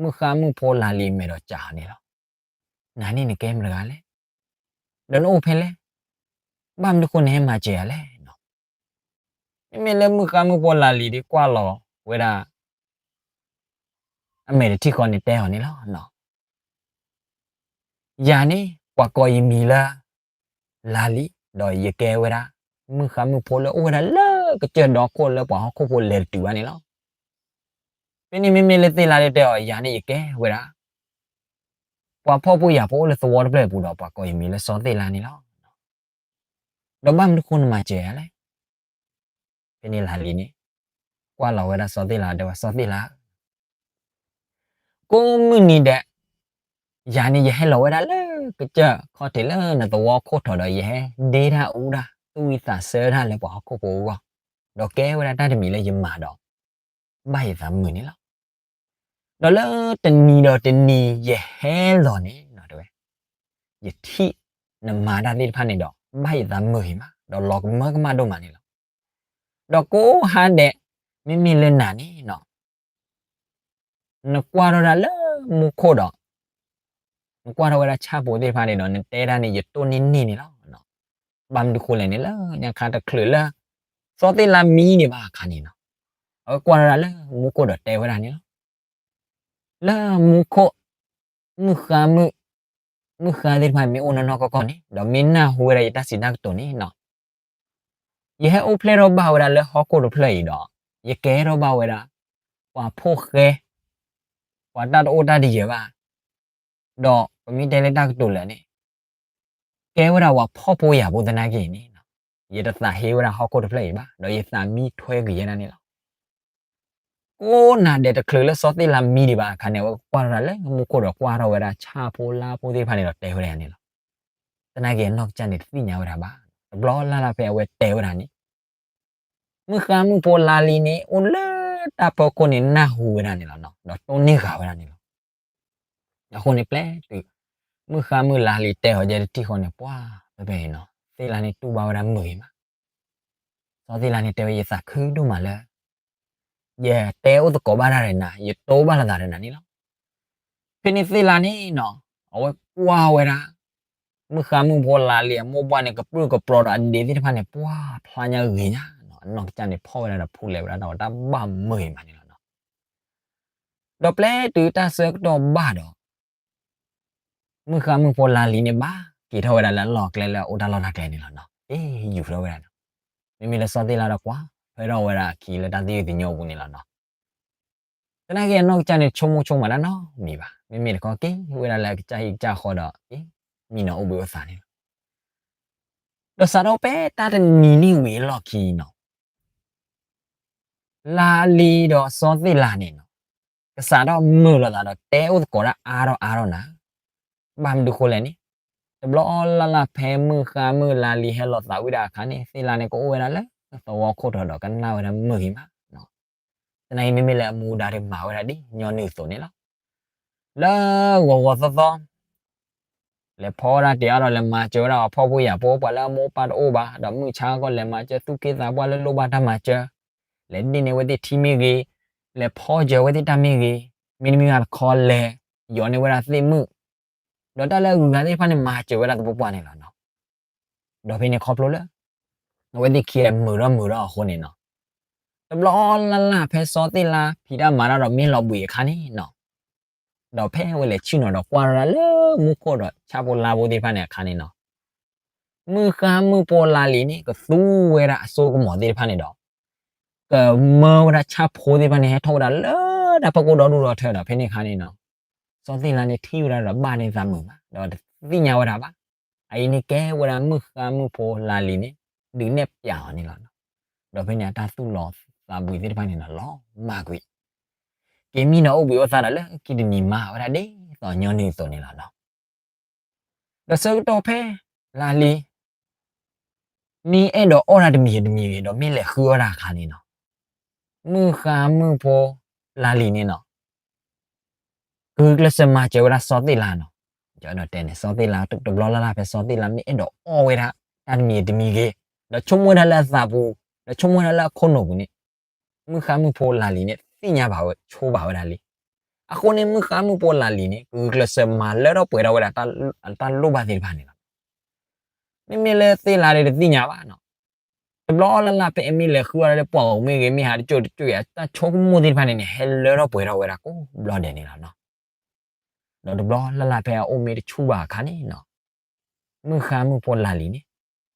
မုၣ်ဃါမုၣ်ဖိလၤလံၤမဲာ်ဒီးကးအီၤန့ၣ်လီၤ. နၤန့ၣ်နကဲမတၤတဂၤလဲၣ်. ဒီးနအိၣ်ဖဲလဲၣ်. ဘၣ်မနုၤဃိနဟဲမၤစၢၤယၤလဲၣ်နီၤ. မ့မ့ၢ်လၢမုၣ်ဃါမုၣ်ဖိလၤလံၤဒ်ကွၢ်လီၤဝဲဒၣ် အမဲာ်တထံၣ်ဃီန့ၣ်တဲအီၤန့ၣ်လီၤ. ယၤန့ၣ် ပှၤကိးယမံၤလၢ လါလံ, ဒီးယကဲဝဲဒၣ် မုၣ်ဃါမုၣ်ဖိလၢအိၣ်ဝဲဒၣ်လၢကစၢၢ်ဒီခိၣ်လၢပှၤဟီၣ်ခိၣ်ဖိလဲၤတတုၤဘၣ်န့ၣ်လီၤ. ဖဲန့ၣ်မ့မ့ၢ်လၢသ့ၣ်လါဒၣ်တဲအီၤ ယၤန့ၣ်ယကဲဝဲဒၣ် ပှၤဖှီၣ်ဖိယာ်ဖိအိၣ်လၢသဝီတဖျၢၣ်အပူၤဒီး ပှၤကိးယမံၤလၢစီၤသ့ၣ်လါန့ၣ်လီၤ. ဒီးဘၣ်မနုၤဃိနမၤစၢၤယၤလဲၣ်. ဖဲန့ၣ်လါလံန့ၣ် ကွၢ်လီၤဝဲဒၣ်စီၤသ့ၣ်လါ တဲဝဲ စီၤသ့ၣ်လါဧၢ, ကိးမုၢ်နံၤဒဲး ယၤန့ၣ်ယဟဲလီၤဝဲဒၣ်လၢကစၢၢ်ခီၣ်ထံးလၢနသဝီခိၣ်ထီၣ်ဒီး ယဟဲဒ့တၢ်အူတၢ်သူၣ်ဝံၣ်သးဆၢတၢ်လၢပှၤဟီၣ်ခိၣ်ဖိအဂီၢ်, ဒီးကဲဝဲဒၣ်တၢ်တမံၤလၢယမၤဒီး ဘၣ်ယသးမုာ်န့ၣ်လီၤ. ဒီးလၢတနံၤဒီးတနံၤယဟဲလီၤန့ၣ် တဲဝဲ ယထံၣ်နမၤတၢ်သ့ၣ်တဖၣ်န့ၣ်ဒီး ဘၣ်ယသးမုာ်ဂ့ၤမး ဒီးလီၤကမၢကမၣ်ဒိၣ်မးန့ၣ်လီၤ. ဒီးကိးဟါဒဲး မ့မ့ၢ်လၢနၤန့ၣ် နကွၢ်ထီၣ်တၢ်လၢမူခိၣ်ဒီး နကွၢ်ထီၣ်ဝဲဒၣ်ဆၣ်ဖိသ့ၣ်တဖၣ်န့ၣ်ဒီး နတဲတၢ်န့ၣ် ယတိၢ်န့ၢ်န့ၢ်န့ၣ်လီၤ. ဘၣ်မနုၤဃိလဲၣ်န့ၣ် လၢညါခါတချုးလၢ စီၤသ့ၣ်လါမံဒံးဘၣ်အခါန့ၣ်လီၤ. အဝဲကွၢ်ထီၣ်တၢ်လၢမူခိၣ်ဒီးတဲဝဲဒၣ်န့ၣ်လီၤ. လၢမူခိၣ် မုၣ်ဃါမုၣ် မုၣ်ဃါသ့ၣ်တဖၣ်မ့ၢ်အိၣ်နီၢ်နီၢ်ကီၢ်ကီၢ်န့ၣ် ဒီးမ့ၢ်နၢ်ဟူဝဲဒၣ်ယတၢ်စံးတၢ်ကတိၤန့ၣ် ယဟဲအိၣ်ဖျဲၣ်ထီၣ်ဘၣ်ဝဲဒၣ်လၢဟီၣ်ခိၣ်တဖျၢၣ်အံၤဒီး ယကဲထီၣ်ဘၣ်ဝဲဒၣ် ပှၤဖိၣ်ဃဲ ပှၤတၢ်တအိၣ်တၢ်တယၢၤဘၣ်, ဒီးပမ့ၢ်တဲလၢတၢ်ကတိၤလၢာ်န့ၣ် ကဲဝဲဒၣ်ပှၤဖှီၣ်ဖိယာ်ဖိသနာ်က့န့ၣ် ယတသးဟ့ဝဲဒၣ်ဟီၣ်ခိၣ်တဖျၢၣ်အံၤဘၣ်, ဒီးယသးမံထွဲကွံာ်ယဲဒၣ်န့ၣ်လီၤ. ကိးနၤဒဲးတချုးလၢစီၤသ့ၣ်လါမံဒံးဘၣ်အခါန့ၣ် အဝဲကွၢ်ထီၣ်တၢ်လၢမူခိၣ်ဒီးကွၢ်ထီၣ်ဝဲဒၣ်ဆၣ်ဖိလါဖိသ့ၣ်တဖၣ်န့ၣ်ဒီးတဲဝဲဒၣ်န့ၣ်လီၤ. သနာ်က့အနီၢ်ကစၢ်န့ၣ်တသ့ၣ်ညါဝဲဒၣ်ဘၣ်. တဘျီလၢ်လၢ်ဖဲအဝဲတဲဝဲဒၣ်န့ၣ် မုၣ်ဃါမုၣ်ဖိလါလံန့ၣ် အိၣ်လၢတၢ်ဖီခိၣ်န့ၣ်နၢ်ဟူဝဲဒၣ်န့ၣ်လီၤ. ဒီးတိၢ်န့ၢ်ဃာ်ဝဲဒၣ်န့ၣ်လီၤ. အဃိန့ၣ်ပျဲတုၤ မုၣ်ဃါမုၣ်လါလံတဲအီၤယဲတထံၣ်ဃီန့ၣ် ပှၤဖဲဖဲန့ၣ်နီၤ သ့ၣ်လါန့ၣ်တူၢ်ဘၣ်ဝဲဒၣ်မုာ်ဂ့ၤမး. စီၤသ့ၣ်လါန့ၣ်တဲဝဲယသးခုဒိၣ်မးလၢ ယတဲအိၣ်သကိးဘၣ်တၢ်ဒီးနၤ ယတိၢ်ဘၣ်လိာ်သးဒီးနၤန့ၣ်လီၤ. ဖဲန့ၣ်သ့ၣ်လါန့ၣ်နီၤ အဝဲကွၢ်ဝဲဒၣ် မုၣ်ဃါမုၣ်ဖိလါလံအမိၢ်ပှၢ်န့ၣ် ကပြုၢ်ကပြီၤဒီးအဒ့သ့ၣ်တဖၣ်န့ၣ် ပှၤဖျါညါဂ့ၤညါနီၤ အနီၢ်ကစၢ်န့ၣ်ဖီၣ်ဝဲဒၣ်ဒီးဖူလဲၤဝဲဒၣ်ဒီးတၢ်ဘၣ်မုာ်ဂ့ၤမးန့ၣ်လီၤနီၤ. ဒီးပျဲတုၤတၢ်ဆၢကတီၢ်ဘၣ်ဒီး မုၣ်ဃါမုၣ်ဖိလါလံန့ၣ် ဘၣ်က့ၤထီၣ်ဝဲဒၣ်လၢအလီၢ်အကျဲလၢအအိၣ်တၢ်လီၢ်တၢ်ကျဲန့ၣ်လီၤနီၤ. က့ၤယူၤထီၣ်ဝဲဒၣ်နီၤ. မ့မ့ၢ်လၢစီၤသ့ၣ်လါဒီးကွၢ်ထွဲထီၣ်ဝဲဒၣ်အခံလၢတၢ်သယုၢ်သညိအပူၤန့ၣ်လီၤနီၤ. သနာ်က့အနီၢ်ကစၢ်န့ၣ်ဆိကမိၣ်ဆိကမးတၢ်နီတမံၤဘၣ်. မ့မ့ၢ်တခီက့ၤဝဲဒၣ်လၢအကစၢ်ဟံၣ်ကစၢ်ဃီဒီး က့ၤမံနီၤအိၣ်ဘှံးအိၣ်သါန့ၣ်လီၤ. ဒီးစးထီၣ်ဖဲတၢ်တနံၤန့ၣ်ဝံၤအလီၢ်ခံနီၤ လါလံဒီးစီၤသ့ၣ်လါန့ၣ်နီၤ ကစးထီၣ်မုာ်လိာ်သးဒီးတဲအိၣ်သကိးတၢ်အါထီၣ်အါထီၣ်နၤ. ဘၣ်မနုၤဃိလဲၣ်န့ၣ် တဘျီလၢ်လၢ်ဖဲမုၣ်ဃါမုၣ်လါလံဟဲလီၤသးဝံၣ်ဒၣ်အခါန့ၣ် သ့ၣ်လါန့ၣ်ကအိၣ်ဝဲဒၣ်လၢသဝီခိၣ်ထီၣ်ဒီးကနၣ်ဝဲဒၣ်မုာ်ဂ့ၤမး. သနာ်က့မ့မ့ၢ်လၢအမူဒါဒုးမၤဝဲဒၣ်ဒ်ညီနုၢ်အသိးန့ၣ်လီၤ. လၢဂီၤဂီၤသီသီ လဲၤဖီဝဲဒၣ်တ့ၢ်အါဒီးလဲၤမၤစၢၤဝဲဒၣ်အဖှီၣ်ဖိယာ်ဖိ ပှၤလၢအမိၢ်ပၢ်တအိၣ်ဘၣ် ဒီးမုၢ်ဆါကီၢ်လဲၤမၤစၢၤသူၣ်က့သးပှၢ်လၢလိၣ်ဘၣ်တၢ်မၤစၢၤ, လဲၤဒ့န့ၢ်ဝဲသ့ၣ်ထံမ့ၢ်ဂ့ၤ, လဲၤဖီစၢၤဝဲသ့ၣ်တၢ်မ့ၢ်ဂ့ၤ, မ့တမ့ၢ်ဂ့ၤတခီလဲၤ ယီၤန့ၢ်ဝဲဒၣ်သ့ၣ်မုၣ်, ဒီးတၢ်လၢအဂုၤအဂၤသ့ၣ်တဖၣ်န့ၣ် မၤစၢၤဝဲဒၣ်သပှၢ်ပှၢ်န့ၣ်လီၤနီၤ. ဒီးဖဲန့ၣ်ခီဖျိလၢ အဝဲသ့ၣ်ခံဂၤမုာ်ထီၣ်မုာ်ထီၣ်အဃိန့ၣ်နီၤ, တဘျီလၢ်လၢ်ဖဲစီၤသ့ၣ်လါဖံးတၢ်မၤတၢ်ဒီးမ့ၢ်လီၤဘှံးအခါန့ၣ်နီၤ, ဒီးဖဲအဝဲလဲၤဆ့ၣ်နီၤဒီးကွၢ်ထီၣ်ဒၣ်လၢမူခိၣ်ဒီးဆၣ်ဖိလါဖိသ့ၣ်တဖၣ်န့ၣ်အခါန့ၣ်နီၤ, မုၣ်ဃါမုၣ်ဖိလါလံန့ၣ် ကသူဝဲဒၣ်အစိကမီၤသ့ၣ်တဖၣ်န့ၣ်ဒီး ကမၢဝဲဒၣ်ဆၣ်ဖိသ့ၣ်တဖၣ်န့ၣ် ဟဲထီၣ်ဝဲဒၣ်လၢတၢ်ဖီခိၣ်ဒီဒူၣ်ဒီထၢဒီး ဖဲန့ၣ်အခါန့ၣ်နီၤ, စီၤသ့ၣ်လါန့ၣ်ထံၣ်ဝဲဒၣ်ဒီးဘၣ်န့ၢ်သးမုာ်မး ဒီးတသ့ၣ်ညါဝဲဒၣ်ဘၣ်. အအံၤန့ၣ်ကဲဝဲဒၣ်မုၣ်ဃါမုၣ်ဖိလါလံန့ၣ် ဒုးနဲၣ်ပျးအီၤန့ၣ်လီၤ. ဒီးဖဲန့ၣ်အတၢ်သူၣ်လီၤသးဘှံးသ့ၣ်တဖၣ်န့ၣ်နီၤ လီၤမၢ်ကွံာ်, က့ၤမံနီၤအိၣ်ဘှံးအိၣ်သါဒီးလၢခံတနံၤမၤဝဲဒၣ်ဒ်သိးညီနုၢ်အသိးန့ၣ်လီၤနီၤ. ဒီးဆၢကတီၢ်ဖဲ လါလံ မ့ၢ်အဲၣ်ဒိးအီၣ်တၢ်တမံၤဂ့ၤတမံၤဂ့ၤ ဒီးမ့ၢ်လဲၤဃုအီၣ်တၢ်အခါန့ၣ်နီၤ, မုၣ်ဃါမုၣ်ဖိလါလံန့ၣ်နီၤ ဂုာ်ကျဲးစၢးမၤစၢၤဝဲဒၣ်စီၤသ့ၣ်လါနီၤ. ယအဲၣ်ဒိးတဲန့ၣ် စီၤသ့ၣ်လါ တဘျီလၢ်လၢ်ဖဲစီၤသ့ၣ်လါမ့ၢ်အဲၣ်ဒိးအီၣ်ဝဲဒၣ် တၢ်တမံၤဂ့ၤတမံၤဂ့ၤ ဒီးဆိကမိၣ်ဝဲဒၣ်လၢအသးပူၤ ဒီးဆိကမိၣ်ဝဲဒၣ်လၢအခိၣ်နူာ်ပူၤန့ၣ် မုၣ်ဃါမုၣ်ဖိလါလံန့ၣ် သ့ၣ်ညါဘၣ်ဝဲဆိဘၣ်ဝဲဒၣ်လံ. အဃိန့ၣ် မုၣ်ဃါမုၣ်ဖိလါလံန့ၣ် ဂုာ်ကျဲးစၢးမၤလၢထီၣ်ပှဲၤထီၣ်ဝဲဒၣ်တၢ်လိၣ်ဘၣ်သ့ၣ်တဖၣ်န့ၣ်လီၤ. မ့မ့ၢ်လၢသ့ၣ်လါဒီးတသ့ၣ်ညါဘၣ်နီၤ, တဘျီလၢ်လၢ်ဖဲအမ့ၢ်လဲၤဃုအီၤလၢပှၢ်အိၣ်မ့ၢ်ဂ့ၤ မ့ၢ်ဟးတကၠိၢ်တကၠိၢ်အံၤ အတၢ်ဆိကမိၣ်သ့ၣ်တဖၣ်န့ၣ်န့ၣ် ဟဲလၢထီၣ်ပှဲၤထီၣ်ဝဲဒၣ်ကိးဘျီဒဲးန့ၣ်လီၤနီၤ. ဒီးတဘျီလၢ်လၢ်ဖဲအအိၣ်မ့ၢ်တဆူၣ်ဘၣ်အခါန့ၣ်နီၤ, မုၣ်ဃါမုၣ်ဖိလၢ်လံၤန့ၣ်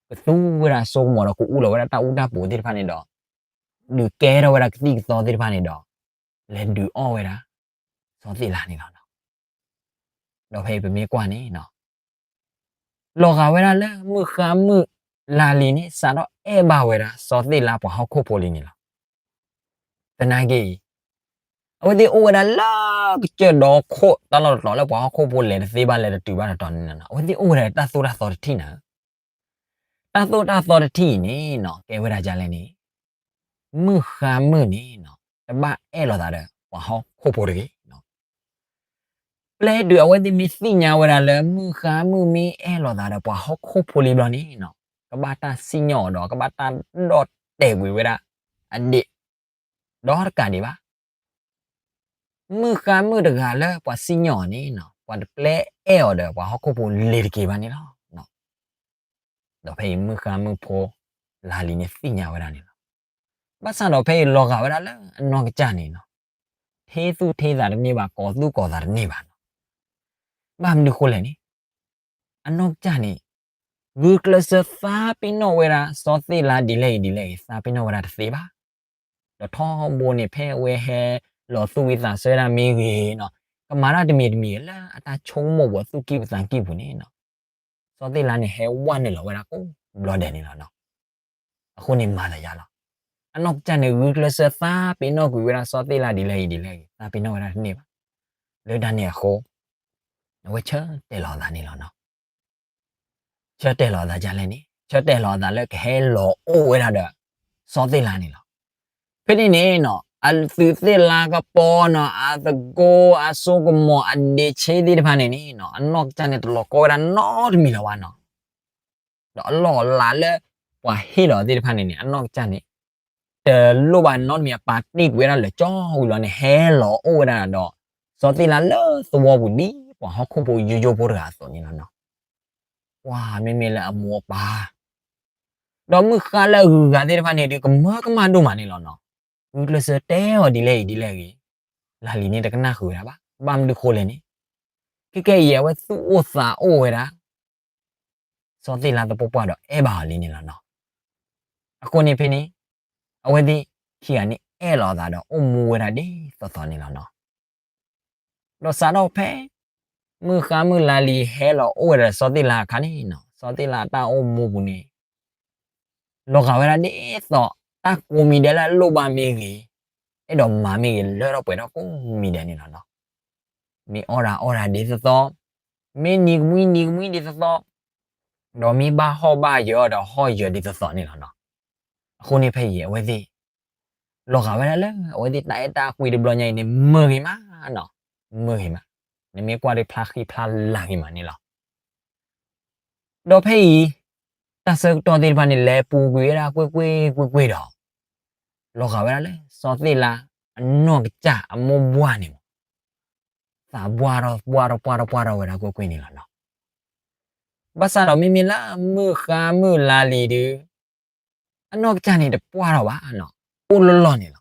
ကသူဝဲဒၣ်အစိကမီၤဒီး ကအူလီၤဝဲဒၣ်တၢ်အူတၢ်ပူၤသ့ၣ်တဖၣ်န့ၣ်ဒီး ဒုးကဲထီၣ်ဝဲဒၣ်ကသံၣ်ကသီသ့ၣ်တဖၣ်န့ၣ်ဒီး လဲၤဒုးအီၣ်ဝဲဒၣ် စီၤသ့ၣ်လါန့ၣ်လီၤနီၤ. ဒီးဖဲအံၤပမ့ၢ်ကွၢ်န့ၣ်နီၤ လီၤဂာ်ဝဲဒၣ်လၢမုၣ်ဃါမုၣ်လၢ်လံၤန့ၣ် စးထီၣ်အဲၣ်ဘၣ်ဝဲဒၣ်စီၤသ့ၣ်လါပှၤဟီၣ်ခိၣ်ဖိလံန့ၣ်လီၤ. သနာ်က့အံၤ အဝဲသ့ၣ်အိၣ်ဝဲဒၣ်လၢကစၢၢ်ဒီခိၣ်တၢ်လီၢ်တတီၤလၢပှၤဟီၣ်ခိၣ်ဖိလဲၤတသ့ဘၣ် လဲၤတတုၤဘၣ်တတီၤန့ၣ်လီၤနီၤ. အဝဲသ့ၣ်အိၣ်ဝဲဒၣ်တၢ်သိၣ်တၢ်သီတထံၣ်န့ၣ် တၢ်သိၣ်တၢ်သီတထံၣ်အံၤန့ၣ်နီၤ ကဲဝဲဒၣ်ဒ်လဲၣ်န့ၣ် မုၣ်ဃါမုၣ်န့ၣ်နီၤ တဘၣ်အဲၣ်လိာ်သးဒီးပှၤဟီၣ်ခိၣ်ဖိတဂ့ၤနီၤ. ပျဲတုၤအဝဲသ့ၣ်မ့ၢ်သ့ၣ်ညါဝဲဒၣ်လၢ မုၣ်ဃါမုၣ်မ့ၢ်အဲၣ်လိာ်သးဒီးပှၤဟီၣ်ခိၣ်ဖိလံဘျီန့ၣ်နီၤ ကဘၣ်တၢ်စံၣ်ညီၣ်အီၤဒီး ကဘၣ်တၢ်ဒီၣ်တဲာ်ကွံာ်ဝဲဒၣ်အဒံး ဒီးတကးဒံးဘၣ် မုၣ်ဃါမုၣ်တဂၤလၢပှၤစံၣ်ညီၣ်အီၤန့ၣ်နီၤ ပှၤတပျဲအဲၣ်အီၤဒီးပှၤဟီၣ်ခိၣ်ဖိလံၤတက့ၤဘၣ်န့ၣ်လီၤ. ဒီးဖဲအံၤမုၣ်ဃါမုၣ်ဖိလၢ်လံၤန့ၣ်သ့ၣ်ညါဝဲဒၣ်န့ၣ်လီၤ. ဘၣ်ဆၣ်ဒီးဖဲအံၤလီၤဂာ်ဝဲဒၣ်လၢအနီၢ်ကစၢ်န့ၣ်နီၤ ထ့သူၣ်ထ့သးတန့ၢ်ဘၣ် ကိးသူၣ်ကိးသးတန့ၢ်ဘၣ်နီၤ. ဘၣ်မနုၤဃိလဲၣ်န့ၣ် အနီၢ်ကစၢ်န့ၣ် ဂုာ်ကျဲးစၢးသးပ့ၤနီၣ်ဝဲဒၣ်စီၤသ့ၣ်လါဒ်လဲၣ်ဂ့ၤဒ်လဲၣ်ဂ့ၤ သးပ့ၤနီၣ်ဝဲဒၣ်တသ့ဘၣ်. ဒီးထီဘိန့ၣ် ဖဲအဝဲဟဲလီၤသူၣ်ဝံသးစၢ်ဝဲဒၣ်မ့ၢ်ဂ့ၤနီၤ ကမၤတၢ်တမံၤတမံၤလၢအတၢ်ဆိကမိၣ်ပှၤသူၣ်ကံၢ်ပသးကံၢ်ပူၤန့ၣ်နီၤ စီၤသ့ၣ်လါန့ၣ် ဟဲဝဲနုာ်လီၤဝဲဒၣ်ကိးဘျီဒဲးန့ၣ်လီၤနီၤ. အဃိန့ၣ်မၤသးယါလီၤ. အနီၢ်ကစၢ်န့ၣ် ဂုာ်ကျဲးစၢးသးပ့ၤနီၣ်ကွံာ်ဝဲဒၣ်စီၤသ့ၣ်လါဒ်လဲၣ်ဂ့ၤဒ်လဲၣ်ဂ့ၤ သးပ့ၤနီၣ်ဝဲဒၣ်တန့ၢ်ဘၣ်. လၢတၢ်န့ၣ်အဃိ အဝဲဆၢတဲာ်လီၤအသးန့ၣ်လီၤနီၤ. ဆၢတဲာ်လီၤအသးဒ်လဲၣ်န့ၣ် ဆၢတဲာ်လီၤအသးလၢကဟဲလီၤအိၣ်ဝဲဒၣ်ဒီး စီၤသ့ၣ်လါန့ၣ်လီၤ. ဖဲန့ၣ်န့ၣ်နီၤ အသုးသ့ၣ်လါကပီၤနီၤ အသကိးအစိကမီၤအဒ့ဆ့သ့ၣ်တဖၣ်န့ၣ်န့ၣ်နီၤ အနီၢ်ကစၢ်န့ၣ် တလီၤကီဝဲဒၣ်နီတမံၤလၢၤဘၣ်နီၤ. ဒီးအလီၢ်အလၤလၢပှၤဟ့ၣ်လီၤသ့ၣ်တဖၣ်န့ၣ်န့ၣ် အနီၢ်ကစၢ်န့ၣ် တလိၣ်ဘၣ်နီတမံၤ အပာ်တ့ၢ်ကွံာ်ဝဲဒၣ်လၢာ်ကၠီဝံၤလီၤန့ၣ် ဟဲလီၤအိၣ်ဝဲဒၣ်ဒီး စီၤသ့ၣ်လါလၢသဝီပူၤဒ်ပှၤဟီၣ်ခိၣ်ဖိယိယိဖိတဂၤအသိးန့ၣ်လီၤနီၤ. ပှၤမ့မ့ၢ်လၢအမိၢ်အပၢ် ဒီးမုၣ်ဃါလၢအဂုၤအဂၤသ့ၣ်တဖၣ်န့ၣ်ဒီး ကမၢကမၣ်ဒိၣ်မးန့ၣ်လီၤနီၤ. ဂုာ်ကျဲးစၢးတဲအီၤဒ်လဲၣ်ဂ့ၤဒ်လဲၣ်ဂ့ၤ လၢ်လံၤန့ၣ်တကနၣ်ဃုာ်ဝဲဒၣ်ဘၣ်. ဘၣ်မနုၤဃိလဲၣ်န့ၣ် ခဲကဲအံၤအဝဲသူၣ်အိၣ်သးအိၣ်ဝဲဒၣ် စီၤသ့ၣ်လါသပှၢ်ပှၢ်ဒီးအဲၣ်ဘၣ်အီၤလံန့ၣ်လီၤနီၤ. အဃိန့ၣ်ဖဲန့ၣ် အဝဲသ့ၣ်ခံဂၤန့ၣ်အဲၣ်လီၤအသးဒီးအိၣ်မူဝဲဒၣ်ဒ်သိးသိးန့ၣ်လီၤနီၤ. ဒီးစးထီၣ်ဖဲ မုၣ်ဃါမုၣ်လၢ်လံၤဟဲလီၤအိၣ်ဝဲဒၣ်ဒီးစီၤသ့ၣ်လါအခါန့ၣ်နီၤ စီၤသ့ၣ်လါအတၢ်အိၣ်မူပူၤန့ၣ် လီၤဂာ်ဝဲဒၣ်ဒ်သိး တၢ်ကိးမံၤဒဲးလၢအလိၣ်ဘၣ်မ့ၢ်ဂ့ၤ, အဲၣ်ဒိးမၤမ့ၢ်ဂ့ၤ လၢထီၣ်ပှဲၤထီၣ်ကိးမံၤဒဲးန့ၣ်လီၤနီၤ. မ့ၢ်အီၣ်ဒၣ်အီၣ်ဒၣ်ဒ်သိးသိး, မ့ၢ်နံၤကမှံနံၤကမှံဒ်သိးသိး, ဒီးမ့ၢ်ဘၣ်ဟီၣ်ဘၣ်ယၢၤဒီးဟီၣ်ယၢၤဒ်သိးသိးန့ၣ်လီၤနီၤ. အဃိန့ၣ်ဖဲအံၤအဝဲသ့ၣ် လီၤဂာ်ဝဲဒၣ်လၢ အဝဲသ့ၣ်တၢ်အဲၣ်တၢ်ကွံတဘျီညါအံၤန့ၣ် မုာ်ဂ့ၤမးနီၤ, မုာ်ဂ့ၤမး, နမ့ၢ်ကွၢ်ဒီးဖျါဃံဖျါလၤဂ့ၤမးန့ၣ်လီၤ. ဒီးဖဲအံၤ တၢ်ဆၢကတီၢ်သ့ၣ်တဖၣ်န့ၣ် လဲၤပူၤကွံာ်ဝဲဒၣ်ကွ့ၢ်ကွ့ၢ်ကွ့ၢ်ကွ့ၢ်ဒီး လီၤဂာ်ဝဲဒၣ်လၢ စီၤသ့ၣ်လါအနီၢ်ကစၢ်အမိၢ်ပှၢ်န့ၣ်မး သးပှၢ်ထီၣ်ပှၢ်ထီၣ်ပှၢ်ထီၣ်ပှၢ်ထီၣ်ဝဲဒၣ်ကွ့ၢ်ကွ့ၢ်န့ၣ်လီၤနီၤ. ဘၣ်ဆၣ်ဒီးမ့မ့ၢ်လၢမုၣ်ဃါမုၣ်လါလံၤဒုး အနီၢ်ကစၢ်န့ၣ်တပှၢ်ထီၣ်ဘၣ်နီၤ, အိၣ်လီၢ်လီၢ်န့ၣ်လီၤ.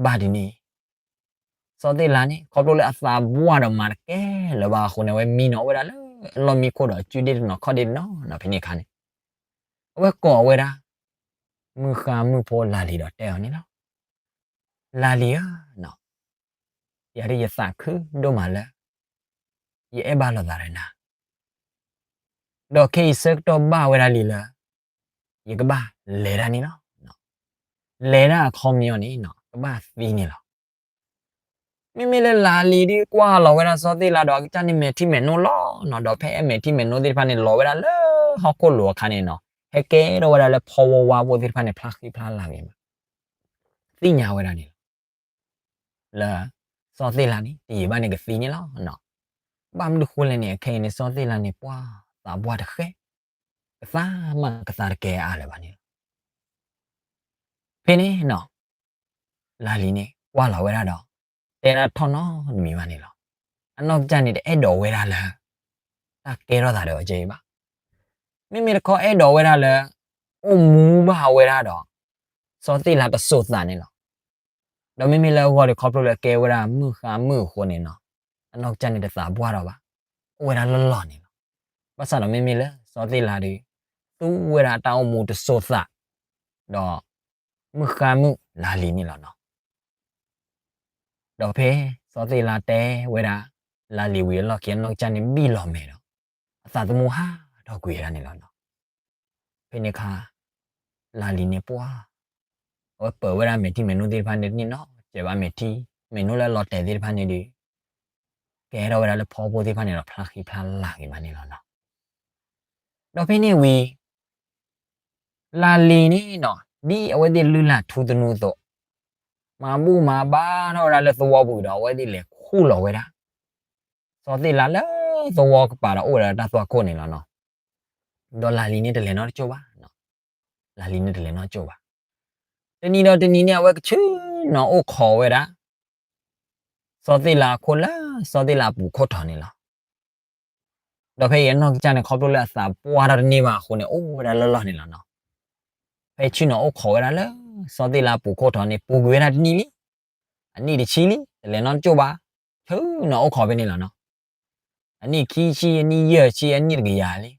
ဘၣ်ဒ်န့ၣ် စီၤသ့ၣ်လါန့ၣ် ခီဖျိလၢအသးပှၢ်ဒီးမၤတကဲလၢၤဘၣ်အဃိန့ၣ် အဝဲမံနီၤအိၣ်ဝဲဒၣ်လၢအလီၢ်မံခိၣ်ဒီးအစုဒ့ၣ်တနီၤခီၣ်ဒ့ၣ်တနီၤနီၤ ဖဲန့ၣ်အခါန့ၣ် အဝဲကိးဝဲဒၣ် မုၣ်ဃါမုၣ်ဖိလါလံၤဒီးတဲအီၤန့ၣ်လီၤ. လါလံၤဧၢ, ယၤဒ်ယသးခုဒိၣ်မးလၢ ယအဲၣ်ဘၣ်လိာ်သးဒီးနၤ, ဒီးခဲအံၤဆၢကတီၢ်ဘၣ်ဝဲဒၣ်လံလၢ ယကဘၣ်လဲၤတၢ်န့ၣ်လီၤ. လဲၤတၢ်အခီပညီန့ၣ် ကဘၣ်သံန့ၣ်လီၤ. မ့မ့ၢ်လၢလါလံၤဒုးကွၢ်လီၤဝဲဒၣ်စီၤသ့ၣ်လါဒီးအကစၢ်န့ၣ်မဲာ်ထံမဲာ်နိလီၤနီၤ, ဒီးဖဲအမဲာ်ထံမဲာ်နိသ့ၣ်တဖၣ်န့ၣ် လီၤဝဲဒၣ်လၢဟီၣ်ခိၣ်လိၤအခါန့ၣ်နီၤ, ဟဲကဲထီၣ်ဝဲဒၣ်လၢဖီဝါဝါဖိသ့ၣ်တဖၣ်န့ၣ် ဖျါဃံဖျါလၤဂ့ၤမး, သ့ၣ်ညါဝဲဒၣ်န့ၣ်လီၤ. လၢ စီၤသ့ၣ်လါန့ၣ် တယံာ်ဘၣ်န့ၣ်ကသံန့ၣ်လီၤ. ဘၣ်မနုၤဃိလဲၣ်န့ၣ် အခဲအံၤန့ၣ် စီၤသ့ၣ်လါန့ၣ် ပှၢ်သးပှၢ်တဃဲ, ကသါမးကသါတကဲအါလၢၤဘၣ်န့ၣ်လီၤ. ဖဲန့ၣ်နီၤ လါလံၤန့ၣ် ကွၢ်လီၤဝဲဒၣ်ဒီး တဲဒၣ်ထီၣ်နီတမံၤဘၣ်န့ၣ်လီၤ. အနီၢ်ကစၢ်န့ၣ် တအဲၣ်ဒိးဝဲဒၣ်လၢ တၢ်ကဲထီၣ်သးဒီးအကဲအံၤဘၣ်. မ့မ့ၢ်တခီအဲၣ်ဒိးဝဲဒၣ်လၢ အိၣ်မူဘၣ်ဝဲဒၣ်ဒီး စီၤသ့ၣ်လါတစိၤသးန့ၣ်လီၤ. ဒီးမ့မ့ၢ်လၢအဂီၢ်ဒီး ခီဖျိလၢကဲဝဲဒၣ်မုၣ်ဃါမုၣ်အဃိန့ၣ်နီၤ, အနီၢ်ကစၢ်န့ၣ်တသးပှၢ်ထီၣ်ဘၣ်, အိၣ်ဝဲဒၣ်လီၢ်လီၢ်န့ၣ်လီၤ. ဘၣ်ဆၣ်ဒီးမ့မ့ၢ်လၢစီၤသ့ၣ်လါဒီး သူဝဲဒၣ်အတၢ်အိၣ်မူတစိၤသး ဒီးမုၣ်ဃါမုၣ်လါလံၤန့ၣ်လီၤနီၤ. ဒီးဖဲစီၤသ့ၣ်လါတဲဝဲဒၣ် လါလံၤဝံၤအလီၢ်ခံ အနီၢ်ကစၢ်န့ၣ်ဘံၣ်လီၤမဲာ်ဒီး အသးသမူဟးထီၣ်ကွံာ်ဝဲဒၣ်န့ၣ်လီၤနီၤ. ဖဲန့ၣ်အခါ လါလံၤန့ၣ်ပှၢ် အဝဲပၢၤဝဲဒၣ်မဲာ်ထံမဲာ်နိသ့ၣ်တဖၣ်န့ၣ် တန့ၢ်နီတစဲးဘၣ်, မဲာ်ထံမဲာ်နိလၢအလီၤတဲာ်သ့ၣ်တဖၣ်န့ၣ်ဒီး ကဲထီၣ်ဝဲဒၣ်လၢဖီဖိသ့ၣ်တဖၣ်န့ၣ်ဒီး ဖျါဃံဖျါလၤက့ၤဘၣ်န့ၣ်လီၤနီၤ. ဒီးဖဲန့ၣ်ဝံၤ လါလံၤန့ၣ်နီၤ ဒ်အဝဲသ့ၣ်လုၢ်လၢ်ထူသနူအသိး မၤဘူၣ်မၤဘါထီၣ်ဝဲဒၣ်လၢသဝီပူၤဒီး အဝဲသ့ၣ်လဲၤခူၣ်လီၤဝဲဒၣ် စီၤသ့ၣ်လါလၢသဝီကပၤဒီး အိၣ်ဝဲဒၣ်တၢ်သွၣ်ခိၣ်န့ၣ်လီၤနီၤ. ဒီးလါလံၤန့ၣ်တလဲၤနီတကၠိၢ်ဘၣ်, လါလံၤန့ၣ်တလဲၤနီတကၠိၢ်ဘၣ်. တနံၤဒီးတနံၤန့ၣ် အဝဲကဆ့ၣ်နီၤအိၣ်ခိးဝဲဒၣ် စီၤသ့ၣ်လါအခိၣ်လၢစီၤသ့ၣ်လါအပူၤခိၣ်ထီၣ်န့ၣ်လီၤ. ဒီးဖဲအံၤအနီၢ်ကစၢ်န့ၣ် ခီဖျိလၢအသးပှၢ်ထီၣ်တန့ၢ်ဘၣ်အဃိန့ၣ် အိၣ်ဝဲဒၣ်လီၢ်လီၢ်န့ၣ်လီၤနီၤ. ဖဲဆ့ၣ်နီၤအိၣ်ခိးဝဲဒၣ်လၢစီၤသ့ၣ်လါအပူၤခိၣ်ထီၣ်န့ၣ် ပူၤကွံာ်ဝဲဒၣ်တနံၣ်လံ, အနံၣ်တဆံလံ, တလဲၤနီတကၠိၢ်ဘၣ်, ဆ့ၣ်နီၤအိၣ်ခိးဖဲန့ၣ်လီၤနီၤ. အနံၣ်ခံဆံ, အနံၣ်ယဲၢ်ဆံ, အနံၣ်တကယၤလံ.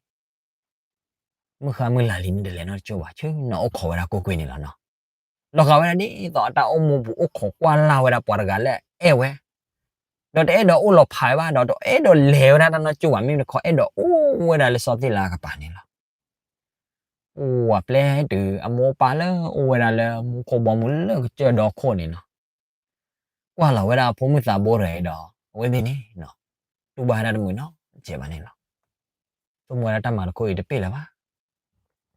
မုၣ်ဃါမုၣ်လါလံၤန့ၣ်တလဲၤနီတကၠိၢ်ဘၣ်, ဆ့ၣ်နီၤအိၣ်ခိးဝဲဒၣ်ကွ့ၢ်ကွ့ၢ်န့ၣ်လီၤနီၤ. လီၤဂာ်ဝဲဒၣ်ဒ်သိးအတၢ်အိၣ်မူပူၤအိၣ်ခိးကွၢ်လၢ်ဝဲဒၣ်ပှၤတဂၤလၢအအဲၣ်ဝဲ, ဒီးတအဲၣ်ဒိးအိၣ်လီၤဖးဝဲဘၣ်, ဒီးတအဲၣ်ဒိးလဲၤဝဲဒၣ်တၢ်နီတကၠိၢ်ဘၣ်, မ့မ့ၢ်တခီအဲၣ်ဒိးအိၣ်ဝဲဒၣ်လၢစီၤသ့ၣ်လါအကပၤန့ၣ်လီၤ. အိၣ်ဝဲပျဲတုၤအမိၢ်ပၢ်လၢအိၣ်ဝဲဒၣ်လၢမူခိၣ်ဘီမုၢ်လၢကစၢၢ်ဒီခိၣ်န့ၣ်နီၤ, ကွၢ်လီၤဝဲဒၣ်အဖိမုၣ်သးဘိတဂၤအံၤဒီး အဝဲသ့ၣ်န့ၣ် တူၢ်ဘၣ်ဝဲဒၣ်တမုာ်နီတစဲးဘၣ်န့ၣ်လီၤ. ဆိကမိၣ်ဝဲဒၣ်တၢ်မၤတခီအံၤတပ့ၢ်လၢၤဘၣ်.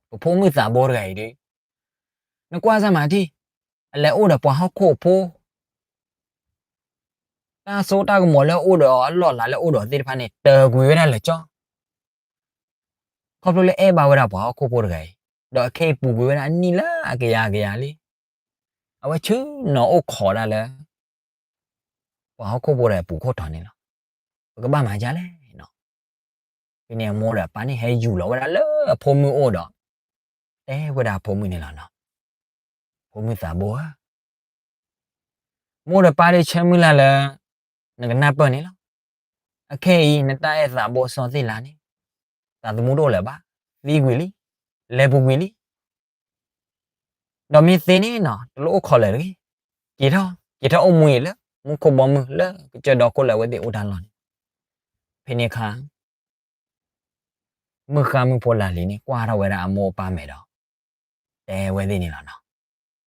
ပဖိမုၣ်သးဘိတဂၤအံၤဒီး နကွၢ်စၢ်မၤထံၣ်, အလဲၤအိၣ်ဒီးပှၤဟီၣ်ခိၣ်ဖိ တၢ်စိတၢ်ကမီၤလၢအအိၣ်ဒီးအလီၢ်လၤလၢအအိၣ်ဒီးသ့ၣ်တဖၣ်န့ၣ် တၢၤကွံာ်ဝဲဒၣ်လၢာ်ကၠီ, ခီဖျိလၢအဲၣ်ဘၣ်ဝဲဒၣ်ပှၤဟီၣ်ခိၣ်ဖိတဂၤအံၤ, ဒီးအခဲအံၤပူၤကွံာ်ဝဲဒၣ်အနံၣ်လၢအကယၤကယၤလံ. အဝဲဆ့ၣ်နီၤအိၣ်ခိးဒၣ်လၢ ပှၤဟီၣ်ခိၣ်ဖိဒီးအပူၤခိၣ်ထီၣ်န့ၣ်လီၤ. ပကဘၣ်မၤဒ်လဲၣ်နီၤ. ဖဲန့ၣ်အမိၢ်ဒီးအပၢ်န့ၣ်ဟဲယူၤလီၤဝဲဒၣ်လၢအဖိမုၣ်အိၣ်ဒီး တဲဝဲဒၣ်အဖိမုၣ်န့ၣ်လီၤနီၤ. ဖိမုၣ်သးဘိဧၢ, မိၢ်ဒီးပၢ်ဒ်ဆၢမုၢ်လၢ်လၢ နကနၢ်ပၢၢ်န့ၣ်လီၤ. အခဲအံၤနတၢ်အဲၣ်သးဘိစီၤသ့ၣ်လါန့ၣ် သးသမူတအိၣ်လၢၤဘၣ်, သံကွံာ်လံ, လဲၤပူၤကွံာ်လံ. ဒီးမ့ၢ်သ့န့ၣ်နီၤ တလိၣ်အိၣ်ခိးလၢၤတဂ့ၤ. က့ၤထီၣ်, က့ၤထီၣ်အိၣ်မူအံၤလၢမူခိၣ်ဘီမုၢ်လၢကစၢၢ်ဒီခိၣ်လၢအဝဲသ့ၣ်အိၣ်တၢ်လီၢ်န့ၣ်. ဖဲန့ၣ်အခါ မုၣ်ဃါမုၣ်ဖိလါလံၤန့ၣ် ကွၢ်ထီၣ်ဝဲဒၣ်အမိၢ်အပၢ်မဲာ်ဒီး တဲဝဲသ့ၣ်န့ၣ်လီၤနီ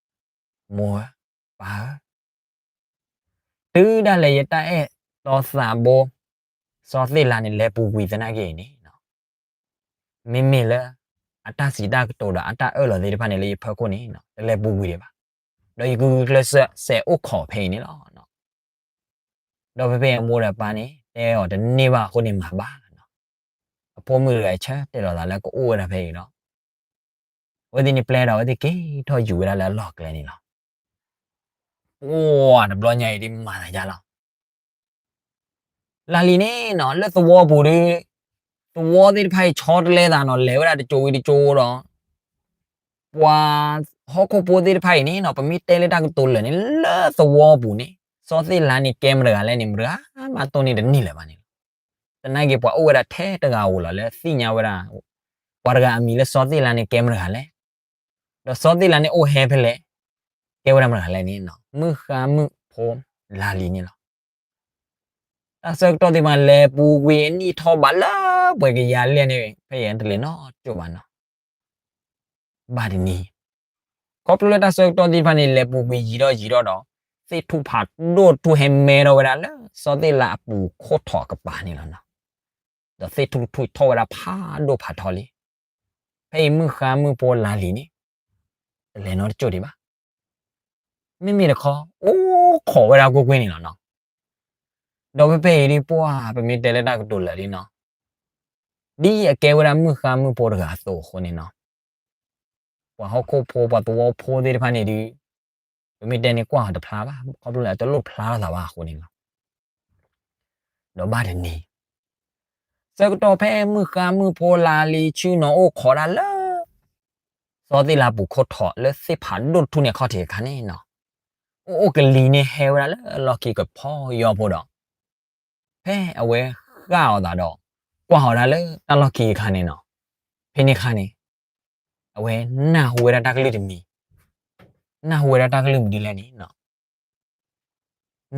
ၤ. မိၢ်ဧၢ, ပၢ်ဧၢ, တုၤဒၣ်လဲာ်ယတၢ်အဲၣ်တီသးဘိ စီၤသ့ၣ်လါန့ၣ် လဲၤပူၤကွံာ်သနာ်က့အံၤန့ၣ် မ့မ့ၢ်လၢ အတၢ်စံးတၢ်ကတိၤဒီးအတၢ်အၢၣ်လီၤသ့ၣ်တဖၣ်န့ၣ် လၢယဖီခိၣ်န့ၣ် တလဲၤပူၤကွံာ်ဒံးဘၣ်. ဒီးယကဂုာ်ကျဲးစၢးအိၣ်ခိးဖဲအံၤန့ၣ်လီၤ. ဒီးဖဲဖဲအမိၢ်ဒီးပၢ်န့ၣ် တဲအီၤတန့ၢ်ဘၣ်အဃိန့ၣ်မၤဘၣ်. အဖိမုၣ်တဂၤအံၤဆၢတဲာ်လီၤသးလၢကအိၣ်ဝဲဒၣ်ဖဲအံၤဒီး အဝဲသ့ၣ်န့ၣ်ပျဲဒီးအဝဲသ့ၣ်က့ၤထီၣ်ယူၤဝဲဒၣ်လၢအလီၢ်ကျဲန့ၣ်လီၤ. ပှၢ်တဘျီညါအံၤဒ်မၤသးယါလီၤ. လါလံၤန့ၣ်နီၤ လၢသဝီပူၤဒီး သဝီသ့ၣ်တဖၣ်အံၤဆီတလဲသးနီၤ လဲၤဝဲဒၣ်တကၠိဝံၤတကၠိဒီး ပှၤဟီၣ်ခိၣ်ဖိသ့ၣ်တဖၣ်အံၤန့ၣ်နီၤ ပမ့ၢ်တဲလၢတၢ်ကတိၤလၢာ်န့ၣ် လၢသဝီပူၤန့ၣ် စီၤသ့ၣ်လါန့ၣ်ကဲမတၤတဂၤလဲၣ်န့ၣ် မတၤတဂၤမးတိၢ်န့ၢ်တန့ၢ်လၢၤဘၣ်န့ၣ်လီၤ. သနာ်က့ပှၤအိၣ်ဝဲဒၣ်ထဲတဂၤဧိၤလီၤလၢသ့ၣ်ညါဝဲဒၣ် ပှၤတဂၤအမံၤလၢစီၤသ့ၣ်လါန့ၣ်ကဲမတၤတဂၤလဲၣ် ဒီးစီၤသ့ၣ်လါန့ၣ်အိၣ်ဟဲဖဲလဲၣ် ကဲဝဲဒၣ်မတၤတဂၤလဲၣ်န့ၣ်နီၤ မုၣ်ဃါမုၣ်ဖိလါလံၤန့ၣ်လီၤ. တၢ်ဆၢကတီၢ်သ့ၣ်တဖၣ် လဲၤပူၤကွံာ်အနံၣ်ထီၣ်ဘးလၢပှဲၤကယၤလဲၣ်န့ၣ် ဖဲယဲတလဲၤနီတကၠိၢ်ဘၣ်နီၤ. ဘၣ်တနံၤ ခီဖျိလၢတၢ်ဆၢကတီၢ်သ့ၣ်တဖၣ်န့ၣ် လဲၤပူၤကွံာ်ယံာ်ထီၣ်ယံာ်ထီၣ်ဒီး သ့ၣ်ထူၣ်ဖးဒိၣ်တထူၣ်ဟဲမဲထီၣ်ဝဲဒၣ်လၢ စီၤသ့ၣ်လါအပူၤခိၣ်ထီၣ်အကပၤန့ၣ်လီၤနီၤ. ဒီးသ့ၣ်ထူၣ်တထူၣ်ထီၣ်ဝဲဒၣ်ဖးဒိၣ်ဖးထီလံ. ဖဲအံၤမုၣ်ဃါမုၣ်ဖိလါလံၤန့ၣ် တလဲၤနီတကၠိၢ်ဒံးဘၣ်. မ့မ့ၢ်တခီ အိၣ်ခိးဝဲဒၣ်ကွ့ၢ်ကွ့ၢ်န့ၣ်လီၤနီၤ. ဒီးဖဲဖဲအံၤဒ်ပှၢ် ပမ့ၢ်တဲလၢတၢ်ကတိၤလၢာ်ဒ်နီၤ ဒ်အကဲဝဲဒၣ်မုၣ်ဃါမုၣ်ဖိတဂၤအသိးအဃိန့ၣ်နီၤ ပှၤဟီၣ်ခိၣ်ဖိ ပှၤသဝီဖိသ့ၣ်တဖၣ်န့ၣ်ဒီး ပမ့ၢ်တဲန့ၣ်ကွၢ်အီၤတဖျါဘၣ် ခီဖျိလၢအတလိၣ်ဖျါထီၣ်သးဘၣ်အဃိန့ၣ်လီၤ. ဒီးဘၣ်တနံၤ ဆၢကတီၢ်ဖဲမုၣ်ဃါမုၣ်ဖိလါလံၤဆ့ၣ်နီၤအိၣ်ခိးဒၣ်လၢ စီၤသ့ၣ်လါပူၤခိၣ်ထီၣ်လၢသ့ၣ်ဖးဒိၣ်တထူၣ်န့ၣ်အခီၣ်ထံးအခါန့ၣ်နီၤ, အိၣ်အိၣ်ကလံၤန့ၣ်ဟဲဝဲဒၣ်လၢလီၢ်ခံကဖီယီဖိဒီး ဖဲအဝဲဃၣ်အီၤသးဒီး ကွၢ်အီၤဒၣ်လၢတၢ်လီၢ်ခံအခါန့ၣ်နီၤ, ဖဲန့ၣ်အခါန့ၣ် အဝဲနၢ်ဟူဝဲဒၣ်တၢ်ကလုၢ်တမံၤ, နၢ်ဟူဝဲဒၣ်တၢ်ကလုၢ်မနုၤလဲၣ်န့ၣ်နီၤ,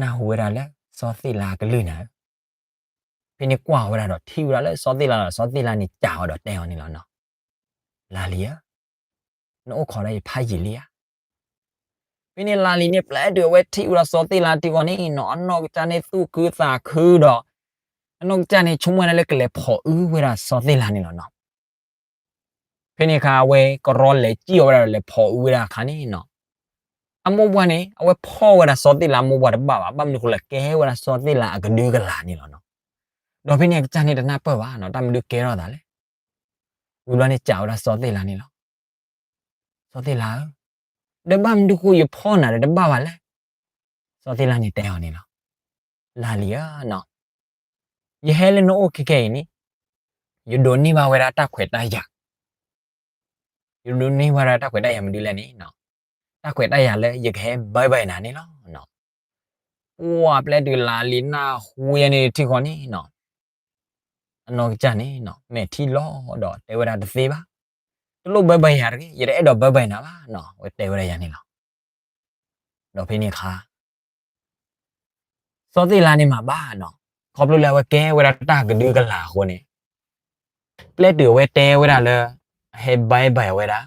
နၢ်ဟူဝဲဒၣ်လၢစီၤသ့ၣ်လါအကလုၢ်နၤဧၢ, ဖဲန့ၣ်ကွၢ်အီၤဝဲဒၣ်ဒီးထံၣ်ဝဲဒၣ်လၢစီၤသ့ၣ်လါဒီး စီၤသ့ၣ်လါန့ၣ်စံးအီၤဒီးတဲအီၤန့ၣ်လီၤနီၤ, လါလံၤဧၢ, နအိၣ်ခိးဒၣ်ယဖးယံာ်လံဧါ. ဖဲန့ၣ်လါလံၤန့ၣ် ပျဲတုၤအဝဲထံၣ်ဝဲဒၣ်စီၤသ့ၣ်လါတခီန့ၣ်နီၤ အနီၢ်ကစၢ်န့ၣ်သူၣ်ခုသးခုဒီး အနီၢ်ကစၢ်န့ၣ်ဆိကမိၣ်ဝဲဒၣ်လၢကလဲၤဖီၣ်အုဝဲဒၣ်စီၤသ့ၣ်လါန့ၣ်လီၤနီၤ. ဖဲန့ၣ်အခါ အဝဲကရီလဲၤစံၣ်အီၤဝဲဒၣ်ဒီးလဲၤဖီၣ်အုဝဲဒၣ်အခါန့ၣ်နီၤ, အမိၢ်ပှၢ်န့ၣ် အဝဲဖီၣ်ဝဲဒၣ်စီၤသ့ၣ်လါမိၢ်ပှၢ်တဘၣ်ဘၣ်, ဘၣ်မနုၤဃိလဲၣ် ကဲဝဲဒၣ်စီၤသ့ၣ်လါအကဒုကလၤန့ၣ်လီၤနီၤ. ဒီးဖဲန့ၣ်အကစၢ်န့ၣ်တနၢ်ပၢၢ်ဘၣ်နီၤ တၢ်မနုၤကဲထီၣ်သးလဲၣ်. ဝံၤဘျီန့ၣ်စံးဝဲဒၣ်စီၤသ့ၣ်လါန့ၣ်လီၤ. စီၤသ့ၣ်လါဧၢ, ဒီးဘၣ်မနုၤဃိယဖီၣ်နၤဒီးတဘၣ်ဘၣ်လဲၣ်. စီၤသ့ၣ်လါန့ၣ်တဲအီၤန့ၣ်လီၤ. လါလံၤဧၢနီၤ, ယဟဲလၢနအိၣ်ခဲခဲအံၤန့ၣ် ယဒိးန့ၢ်ဘၣ်ဝဲဒၣ်တၢ်ခွဲးတၢ်ယာ်, ယဒိးန့ၢ်ဘၣ်ဝဲဒၣ်တၢ်ခွဲးတၢ်ယာ်မနုၤလဲၣ်န့ၣ်နီၤ, တၢ်ခွဲးတၢ်ယာ်လၢယကဟဲဘၢဘၢနၤန့ၣ်လီၤ. ပှၢ်ပျဲတုၤလါလံၤနၢ်ဟူဝဲန့ၣ်ထံၣ်ဃီန့ၣ်နီၤ, အနီၢ်ကစၢ်န့ၣ်နီၤ မဲာ်ထံလီၤဒီးတဲဝဲဒၣ်တသ့ဘၣ်, တလိၣ်ဘၢဘၢယၤတဂ့ၤ, ယတအဲၣ်ဒိးဘၢဘၢနၤဘၣ်နီၤ, အဝဲတဲဝဲဒၣ်ယၤန့ၣ်လီၤ. ဒီးဖဲန့ၣ်အခါ စီၤသ့ၣ်လါန့ၣ်မၤဘၣ်နီၤ, ခီဖျိလၢအဝဲကဲဝဲဒၣ်တၢ်ကဒုကလၤအဃိန့ၣ်, ပျဲတုၤအဝဲတဲဝဲဒၣ်လၢ အဟဲဘၢဘၢဝဲဒၣ်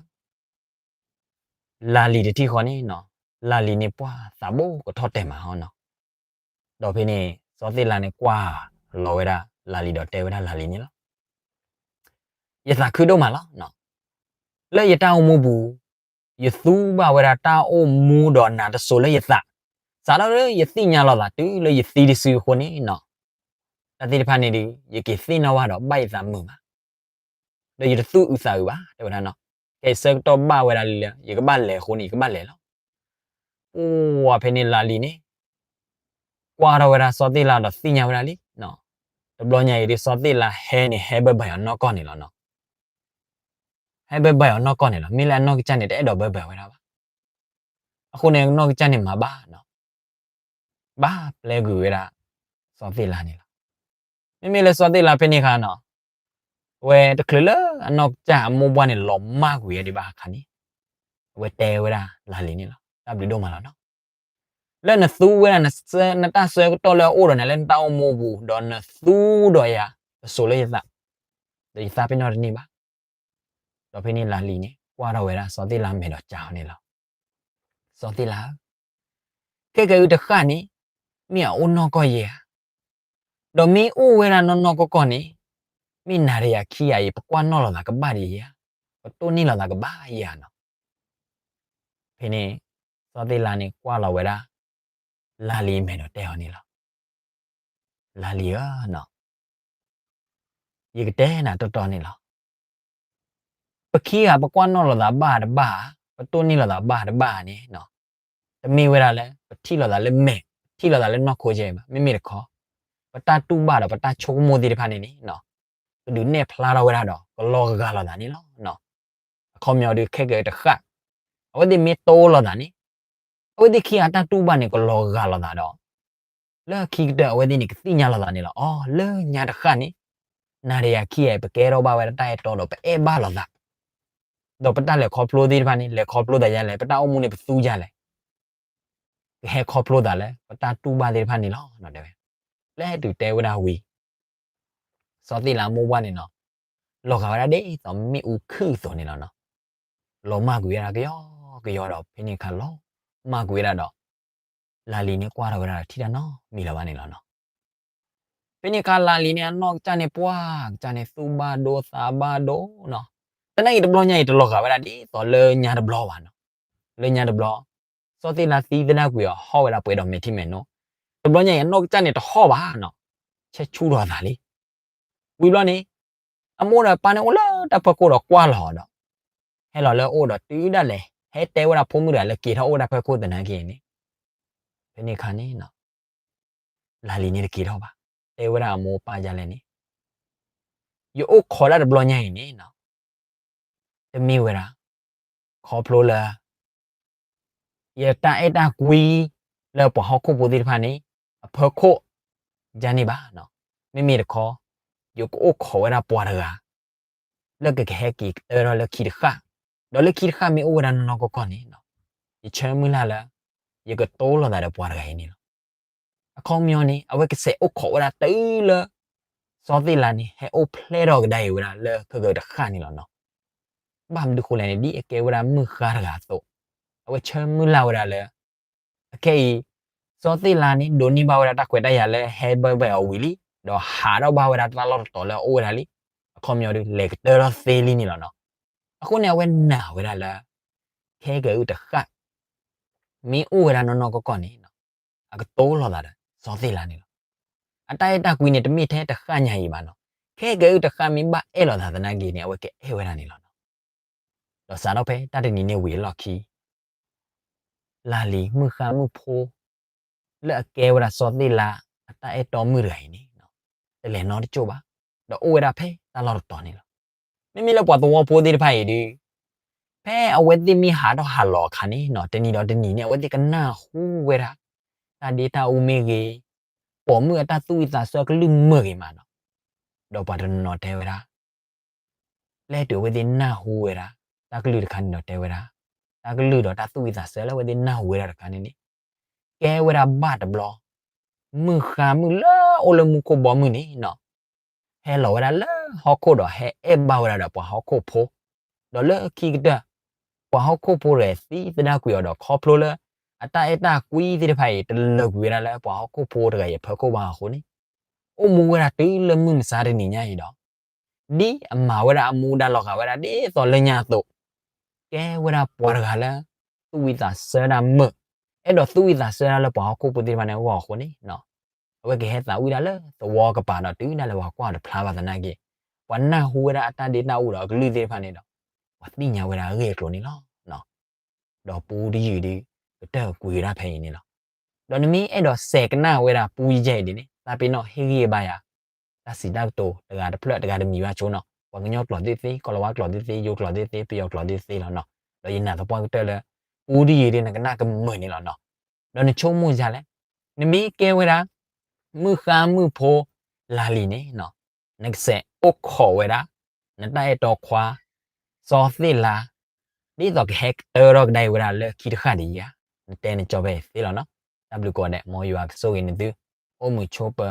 လါလံၤတထံၣ်ဃီန့ၣ်နီၤ, လါလံၤန့ၣ်ပှၢ်သးဘိကထီၣ်တဲာ်မးဟီနီၤ. ဒီးဖဲန့ၣ် စီၤသ့ၣ်လါန့ၣ်ကွၢ်လီၤဝဲဒၣ်လါလံၤဒီးတဲဝဲဒၣ်လါလံၤန့ၣ်လီၤ. ယသးခုဒိၣ်မးလီၤ. လၢယတၢ်အိၣ်မူပူၤ ယသူဘၣ်ဝဲဒၣ်တၢ်အိၣ်မူဒီးနၤတစိၤလၢယသး, စးထီၣ်လၢယသ့ၣ်ညါလိာ်သးတုၤလၢယသံတစုအဃိန့ၣ်နီၤ, တၢ်သ့ၣ်တဖၣ်န့ၣ်ဒီး ယက့ၤသ့ၣ်နီၣ်ဘၣ်ဒီးဘၣ်ယသးမုာ်မး, ဒီးယတသူၣ်အုးသးအုးဘၣ် တဲဝဲဒၣ်နီၤ. ခဲအံၤဆၢကတီၢ်ဘၣ်ဝဲဒၣ်လံလၢ ယကဘၣ်လဲၤအဃိန့ၣ် ယကဘၣ်လဲၤလီၤ. ပှၢ်ဖဲန့ၣ်လါလံၤန့ၣ် ကွၢ်ထီၣ်ဝဲဒၣ်စီၤသ့ၣ်လါဒီးသ့ၣ်ညါဝဲဒၣ်လံ. တဘျီညါအံၤဒီး စီၤသ့ၣ်လါဟဲန့ၣ် ဟဲဘၢဘၢအီၤနီၢ်ကီၢ်န့ၣ်လီၤနီၤ. ဟဲဘၢဘၢအီၤနီၢ်ကီၢ်န့ၣ်လီၤ. မ့ၢ်လၢအနီၢ်ကစၢ်န့ၣ် တအဲၣ်ဒိးဘၢဘၢဝဲဒၣ်ဘၣ်. အဃိန့ၣ် အနီၢ်ကစၢ်န့ၣ်မၤဘၣ်နီၤ, ဘၣ်ပျဲကွံာ်ဝဲဒၣ် စီၤသ့ၣ်လါန့ၣ်လီၤ. မ့မ့ၢ်လၢစီၤသ့ၣ်လါဖဲန့ၣ်အခါနီၤ, အဝဲတချုးလၢအနီၢ်ကစၢ်အမိၢ်ပှၢ်န့ၣ် လီၤမၢ်ကွံာ်ဝဲဒံးဘၣ်အခါန့ၣ်, အဝဲတဲဝဲဒၣ်လါလံၤန့ၣ်လီၤ. တၢ်ဘျုးဒိၣ်မးလီၤနီၤ. လၢနသူဝဲဒၣ် နတၢ်ဆၢကတီၢ်လၢအအိၣ်ဒီးနၤလၢနတၢ်အိၣ်မူအပူၤ, ဒီးနသူဒီးယၤ တစိၤလၢယသး, ဒီးယသးပ့ၤနီၣ်တန့ၢ်ဘၣ်. ဒီးဖဲန့ၣ်လါလံၤန့ၣ် ကွၢ်ထီၣ်ဝဲဒၣ်စီၤသ့ၣ်လါမဲာ်ဒီးစံးအီၤန့ၣ်လီၤ. စီၤသ့ၣ်လါဧၢ, ခဲကဲအံၤတဃၣ်န့ၣ် မ့ၢ်အအိၣ်နီၢ်ကီၢ်ယဲဧါ. ဒီးမ့ၢ်အိၣ်ဝဲဒၣ်နီၢ်နီၢ်ကီၢ်ကီၢ်န့ၣ်, မ့ၢ်နၤဒီးယၤခံဂၤအံၤ ပကွၢ်နီၣ်လိာ်သးကဘၣ်ဒံးဧါ, ပတိၢ်နီၣ်လိာ်သးကဘၣ်ဧါနီၤ. ဖဲန့ၣ် စီၤသ့ၣ်လါန့ၣ်ကွၢ်လီၤဝဲဒၣ် လါလံၤအမဲာ်ဒီးတဲအီၤန့ၣ်လီၤ. လါလံၤဧၢနီၤ, ယကတဲနၤတီတီန့ၣ်လီၤ. ပခံဂၤပကွၢ်နီၣ်လိာ်သးဘၣ်တဘၣ်, ပတိၢ်နီၣ်လိာ်သးဘၣ်တဘၣ်န့ၣ်, တမ့ၢ်ဝဲဒၣ်လၢ ပထံၣ်လိာ်သးလၢမဲာ်, ပထံၣ်လိာ်သးလၢနီၢ်ခိကဲဘၣ်, မ့မ့ၢ်တခီ ပတၢ်တူၢ်ဘၣ်ဒီးပတၢ်ဆိကမိၣ်သ့ၣ်တဖၣ်န့ၣ်န့ၣ် ကဒုးနဲၣ်ဖျါထီၣ်ဝဲဒၣ်ဒီး ကလီၤဂာ်လိာ်သးန့ၣ်လီၤ. အခီပညီဒုးခဲကဲတဃၣ်, အဝဲသ့ၣ်မ့ၢ်တိလိာ်သးန့ၣ်, အဝဲသ့ၣ်ခံဂၤတၢ်တူၢ်ဘၣ်န့ၣ် ကလီၤဂာ်လိာ်သးဒီး လၢခံကတၢၢ်အဝဲသ့ၣ်န့ၣ် ကသ့ၣ်ညါလိာ်သးန့ၣ်လီၤ. အိ လၢညါတဃၣ်န့ၣ် နၤဒီးယၤခံဂၤအံၤ ပကဲထီၣ်ဘၣ်ဝဲဒၣ်တၢ်အဲၣ်တီဒီးပအဲၣ်ဘၣ်လိာ်သး, ဒီးပတၢ်လဲၤခီဖျိသ့ၣ်တဖၣ်န့ၣ် လဲၤခီဖျိသးဒ်လဲၣ်, ပတၢ်အိၣ်မူန့ၣ်ပသူဒ်လဲၣ်, ကဟဲခီဖျိသးလၢပတၢ်တူၢ်ဘၣ်သ့ၣ်တဖၣ်န့ၣ်လီၤ. တဲဝဲ, ပျဲတုၤတဲဝဲဒၣ်ဝံၤ စီၤသ့ၣ်လါမိၢ်ပှၢ်န့ၣ်နီၤ, လီၤဂာ်ဝဲဒၣ်ဒ်သိးမ့ၣ်အူခုၣ်အသိးန့ၣ်လီၤနီၤ. လီၤမၢ်ကွံာ်ဝဲဒၣ်ကယီကယီဒီး ဖဲန့ၣ်အခါလီၤမၢ်ကွံာ်ဝဲဒၣ်ဒီး လါလံၤန့ၣ်ကွၢ်ထီၣ်ဝဲဒၣ်ဒီးထံၣ်တၢ်နီတမံၤလၢၤဘၣ်န့ၣ်လီၤနီၤ. ဖဲန့ၣ်အခါလါလံၤန့ၣ် အနီၢ်ကစၢ်န့ၣ် ပှၢ်ကစၢ်န့ၣ် သူၣ်ဘၣ်ဒိသးဘၣ်ဒိနီၤ. သနာ်က့တဘျီညါအံၤ တလီၤဂာ်ဝဲဒၣ်ဒ်သိးလၢညါတဘျီဘၣ်နီၤ. လၢညါတဘျီ စီၤသ့ၣ်လါသံသဒၣ်ကွံာ်အီၤ ဟီၣ်ဝဲဒၣ်ပှဲၤဒီးမဲာ်ထံမဲာ်နိ. တဘျီညါအံၤ အနီၢ်ကစၢ်န့ၣ်တဟီၣ်ဘၣ်နီၤ, ဆဲးဆူၣ်ထီၣ်အသးလံ. ဝံၤဘျီန့ၣ် အမိၢ်ဒီးပၢ်န့ၣ်အိၣ်လၢတၢ်ဖီခိၣ်ဒီးကွၢ်လီၤအီၤဒီး ဟဲလီၤလၢအအိၣ်ဒီးတုၤဒၣ်လဲာ် ဟဲတဲဝဲဒၣ်ဖိမုၣ်တဂၤလၢက့ၤထီၣ်အိၣ်ဝဲဒၣ်ဖီခိၣ်သနာ်က့န့ၣ်, ဖဲန့ၣ်အခါန့ၣ် လါလံၤန့ၣ်တက့ၤထီၣ်ဘၣ်, တဲဝဲဒၣ်အမိၢ်ပၢ်ဒ်လဲၣ်န့ၣ်, ယအိၣ်ခိးဒၣ်တဘျီညါအံၤန့ၣ် တမ့ၢ်ဝဲဒၣ် ခီဖျိလၢ ယတၢ်အဲၣ်တၢ်ကွံလၢပှၤဟီၣ်ခိၣ်ဖိသ့ၣ်တဖၣ်န့ၣ် အဖၢခိၣ်ယါန့ၢ်ဘၣ်. မ့မ့ၢ်တခီ ယကအိၣ်ခိးဝဲဒၣ်ပှၤတဂၤ လၢကကဟဲက့ၤကတၢၢ်ထီၣ်လၢခံတဃၣ်, ဒီးလၢခံတဃၣ်မ့ၢ်အိၣ်ဝဲဒၣ်နီၢ်နီၢ်ကီၢ်ကီၢ်န့ၣ် ယဆၢမုၢ်လၢ်လၢ ယကတိလိာ်သးဒီးပှၤတဂၤအံၤန့ၣ်လီၤ. အခီပညီန့ၣ် အဝဲကစဲးအိၣ်ခိးဝဲဒၣ်တုၤလၢ စီၤသ့ၣ်လါန့ၣ် ဟဲအိၣ်ဖျဲၣ်ထီၣ်ကဒါအံၤဝဲဒၣ်လၢခဲကတဃၣ်န့ၣ်လီၤနီၤ. ဘၣ်မနုၤဃိလဲၣ်န့ၣ် ဒ်အကဲဝဲဒၣ်မုၢ်ဃါတဂၤအသိး, အဝဲဆၢမုၢ်လၢ်ဝဲဒၣ်လၢ အခဲအံၤ စီၤသ့ၣ်လါန့ၣ် ဒိးန့ၢ်ဘၣ်ဝဲဒၣ်တၢ်ခွဲးတၢ်ယာ်လၢဟဲဘၢဘဲအီၤဝံၤလံ, ဒီးဟးထီၣ်ဘၣ်ဝဲဒၣ်တၢ်လီၢ်တတီၤလၢအအိၣ်ဝဲဒၣ်လံ, အခီပညီဒုး လဲၤကတၢၢ်ထီၣ်သ့လံန့ၣ်လီၤနီၤ. အဃိန့ၣ် အဝဲနာ်ဝဲဒၣ်လၢ ခဲကတဃၣ် မ့ၢ်အိၣ်ဝဲဒၣ်နီၢ်နီၢ်ကီၢ်ကီၢ်န့ၣ် အကတိလိာ်သးဒီးစီၤသ့ၣ်လါန့ၣ်လီၤ. အတၢ်အဲၣ်တၢ်ကွံန့ၣ် တမ့ၢ်ထဲတဃၣ်ညါအံၤဘၣ်နီၤ, ခဲကတဃၣ်မ့ၢ်ဘၣ်အဲၣ်လိာ်သးသနာ်က့န့ၣ် အဝဲကအဲၣ်ဝဲဒၣ်န့ၣ်လီၤနီၤ. ဒီးစးထီၣ်ဖဲတၢ်တနံၤန့ၣ်ဝံၤအလီၢ်ခံ လါလံၤမုၢ်ဃါမုၢ်ဖိ လၢအကဲဝဲဒၣ်စီၤသ့ၣ်လါ အတၢ်အဲၣ်တီမုၣ်တဂၤအံၤန့ၣ် တလဲၤနီတကၠိၢ်ဘၣ်, ဒီးအိၣ်ဝဲဒၣ်ဖဲတၢ်လီၢ်တတီၤန့ၣ်လီၤ. မ့မ့ၢ်လၢပှၤသဝီဖိသ့ၣ်တဖၣ်အံၤဒီး ဖဲအဝဲသ့ၣ်မ့ၢ်ဟးထီၣ်ဟးလီၤအခါန့ၣ်နီၤ, တနံၤဒီးတနံၤန့ၣ် အဝဲသ့ၣ်ကနၢ်ဟူဝဲဒၣ် တၢ်ဒ့တၢ်အူမ့ၢ်ဂ့ၤ, ပိာ်မုၣ်အတၢ်သူၣ်ဝံၣ်သးဆၢကလုၢ်မုာ်ဂ့ၤမးနီၤ, ဒီးပှၤတနီၤနီၤတဲဝဲဒၣ် လၢတုၤအဝဲသ့ၣ်နၢ်ဟူဝဲဒၣ် တၢ်ကလုၢ်တခါန့ၣ်ဒီးတဲဝဲဒၣ်, တၢ်ကလုၢ်ဒီးတၢ်သူၣ်ဝံၣ်သးဆၢလၢအဝဲသ့ၣ်နၢ်ဟူဝဲဒၣ်တခါန့ၣ်န့ၣ် ကဲဝဲဒၣ်ဘၣ်တဘျီ မုၢ်ဃါမုၢ်လၢအိၣ်လၢမူခိၣ်ဘီမုၢ်န့ၣ်နီၤ, ဟဲလီၤဝဲဒၣ်လၢဟီၣ်ခိၣ်ဒီးဟဲအဲၣ်ဘၣ်ဝဲဒၣ်ဒီးပှၤဟီၣ်ခိၣ်ဖိ, ဒီးလၢခံကတၢၢ် ပှၤဟီၣ်ခိၣ်ဖိတဂၤသံသဒၣ်ကွံာ်အီၤဒီးခီဖျိလၢ အတၢ်အဲၣ်တၢ်ကွံသ့ၣ်တဖၣ်အံၤ တလၢာ်ကွံာ်ဝဲဒၣ်လၢပှၤဟီၣ်ခိၣ်ဖိတဂၤအံၤအဖၢခိၣ်ဘၣ်အဃိန့ၣ် အိၣ်မူဝဲဒၣ်တုၤလၢမုၢ်မဆါတနံၤညါအံၤဒီး ဒ်အမၤဝဲဒၣ်အမူဒါလီၤဂာ်ဝဲဒၣ်ဒ်သိးလၢညါအသိး, ကဲဝဲဒၣ်ပှၤတဂၤလၢ သူၣ်ဝံၣ်သးဆၢဒၣ်မုာ်, အဲၣ်ဒိးသူၣ်ဝံၣ်သးဆၢဒၣ်လၢပှၤဟီၣ်ခိၣ်ဖိသ့ၣ်တဖၣ်န့ၣ်အဂီၢ်အဃိန့ၣ် အဝဲကဟဲသးဝံၣ်ဒၣ်လၢသဝီကပၤဒီးတုၤဒၣ်လဲာ်ပှၤကွၢ်တဖျါဘၣ်သနာ်က့, ပှၤနၢ်ဟူဝဲဒၣ်အတၢ်ဒ့တၢ်အူဒီးအကလုၢ်သ့ၣ်တဖၣ်န့ၣ်ဒီး ပှၤသ့ၣ်ညါဝဲဒၣ်အဂ့ၢ်အကျိၤန့ၣ်လီၤ. ဒီးပူတယုၢ်ဒုး ကတၢၢ်ကွံာ်ဝဲဒၣ်ဖဲအံၤန့ၣ်လီၤ. ဒီးနမ့ၢ်အဲၣ်ဒိးစဲးကနၣ်ဝဲဒၣ်ပူယဲၢ်အံၤဒ်န့ၣ် သးပ့ၤနီၣ်ဟ့ၣ်ဂံၢ်ဘါယၤ တၢ်စံးတၢ်ကတိၤတဂၤတဖျၢၣ်တဂၤတမံၤဘၣ်ဆိနီၤ, ပှၤကညီကျိာ်သ့ၣ်သ့, ကီၢ်လၤဝါကျိာ်သ့ၣ်သ့, ယိၤကျိာ်သ့ၣ်သ့, ပယီၤကျိာ်သ့ၣ်သ့လီၤနီၤ. ဒီးယနာ်သပှၢ်ကတၢၢ်လၢ ပူတယုၢ်ဒ်နကနၣ်ကမုာ်န့ၣ်လီၤနီၤ. ဒီးနဆိကမိၣ်ယၤလဲၣ်, နမ့ၢ်ကဲဝဲဒၣ် မုၢ်ဃါမုၢ်ဖိလါလံၤန့ၣ် နကစဲးအိၣ်ခိးဝဲဒၣ် နတၢ်အဲၣ်တီခွါ စီၤသ့ၣ်လါ ဒ်သိးကဟဲကတၢၢ်ထီၣ်ကဒါအံၤဝဲဒၣ်လၢခံတဃၣ်ဒံးဧါ, နတဲနကၠီဖဲအံၤသ့လီၤနီၤ. တၢ်ဘျုးကိးဂၤဒဲး မ်ယွၤကဆိၣ်ဂ့ၤနသု, အိၣ်မုာ်ဆိးပၢၤ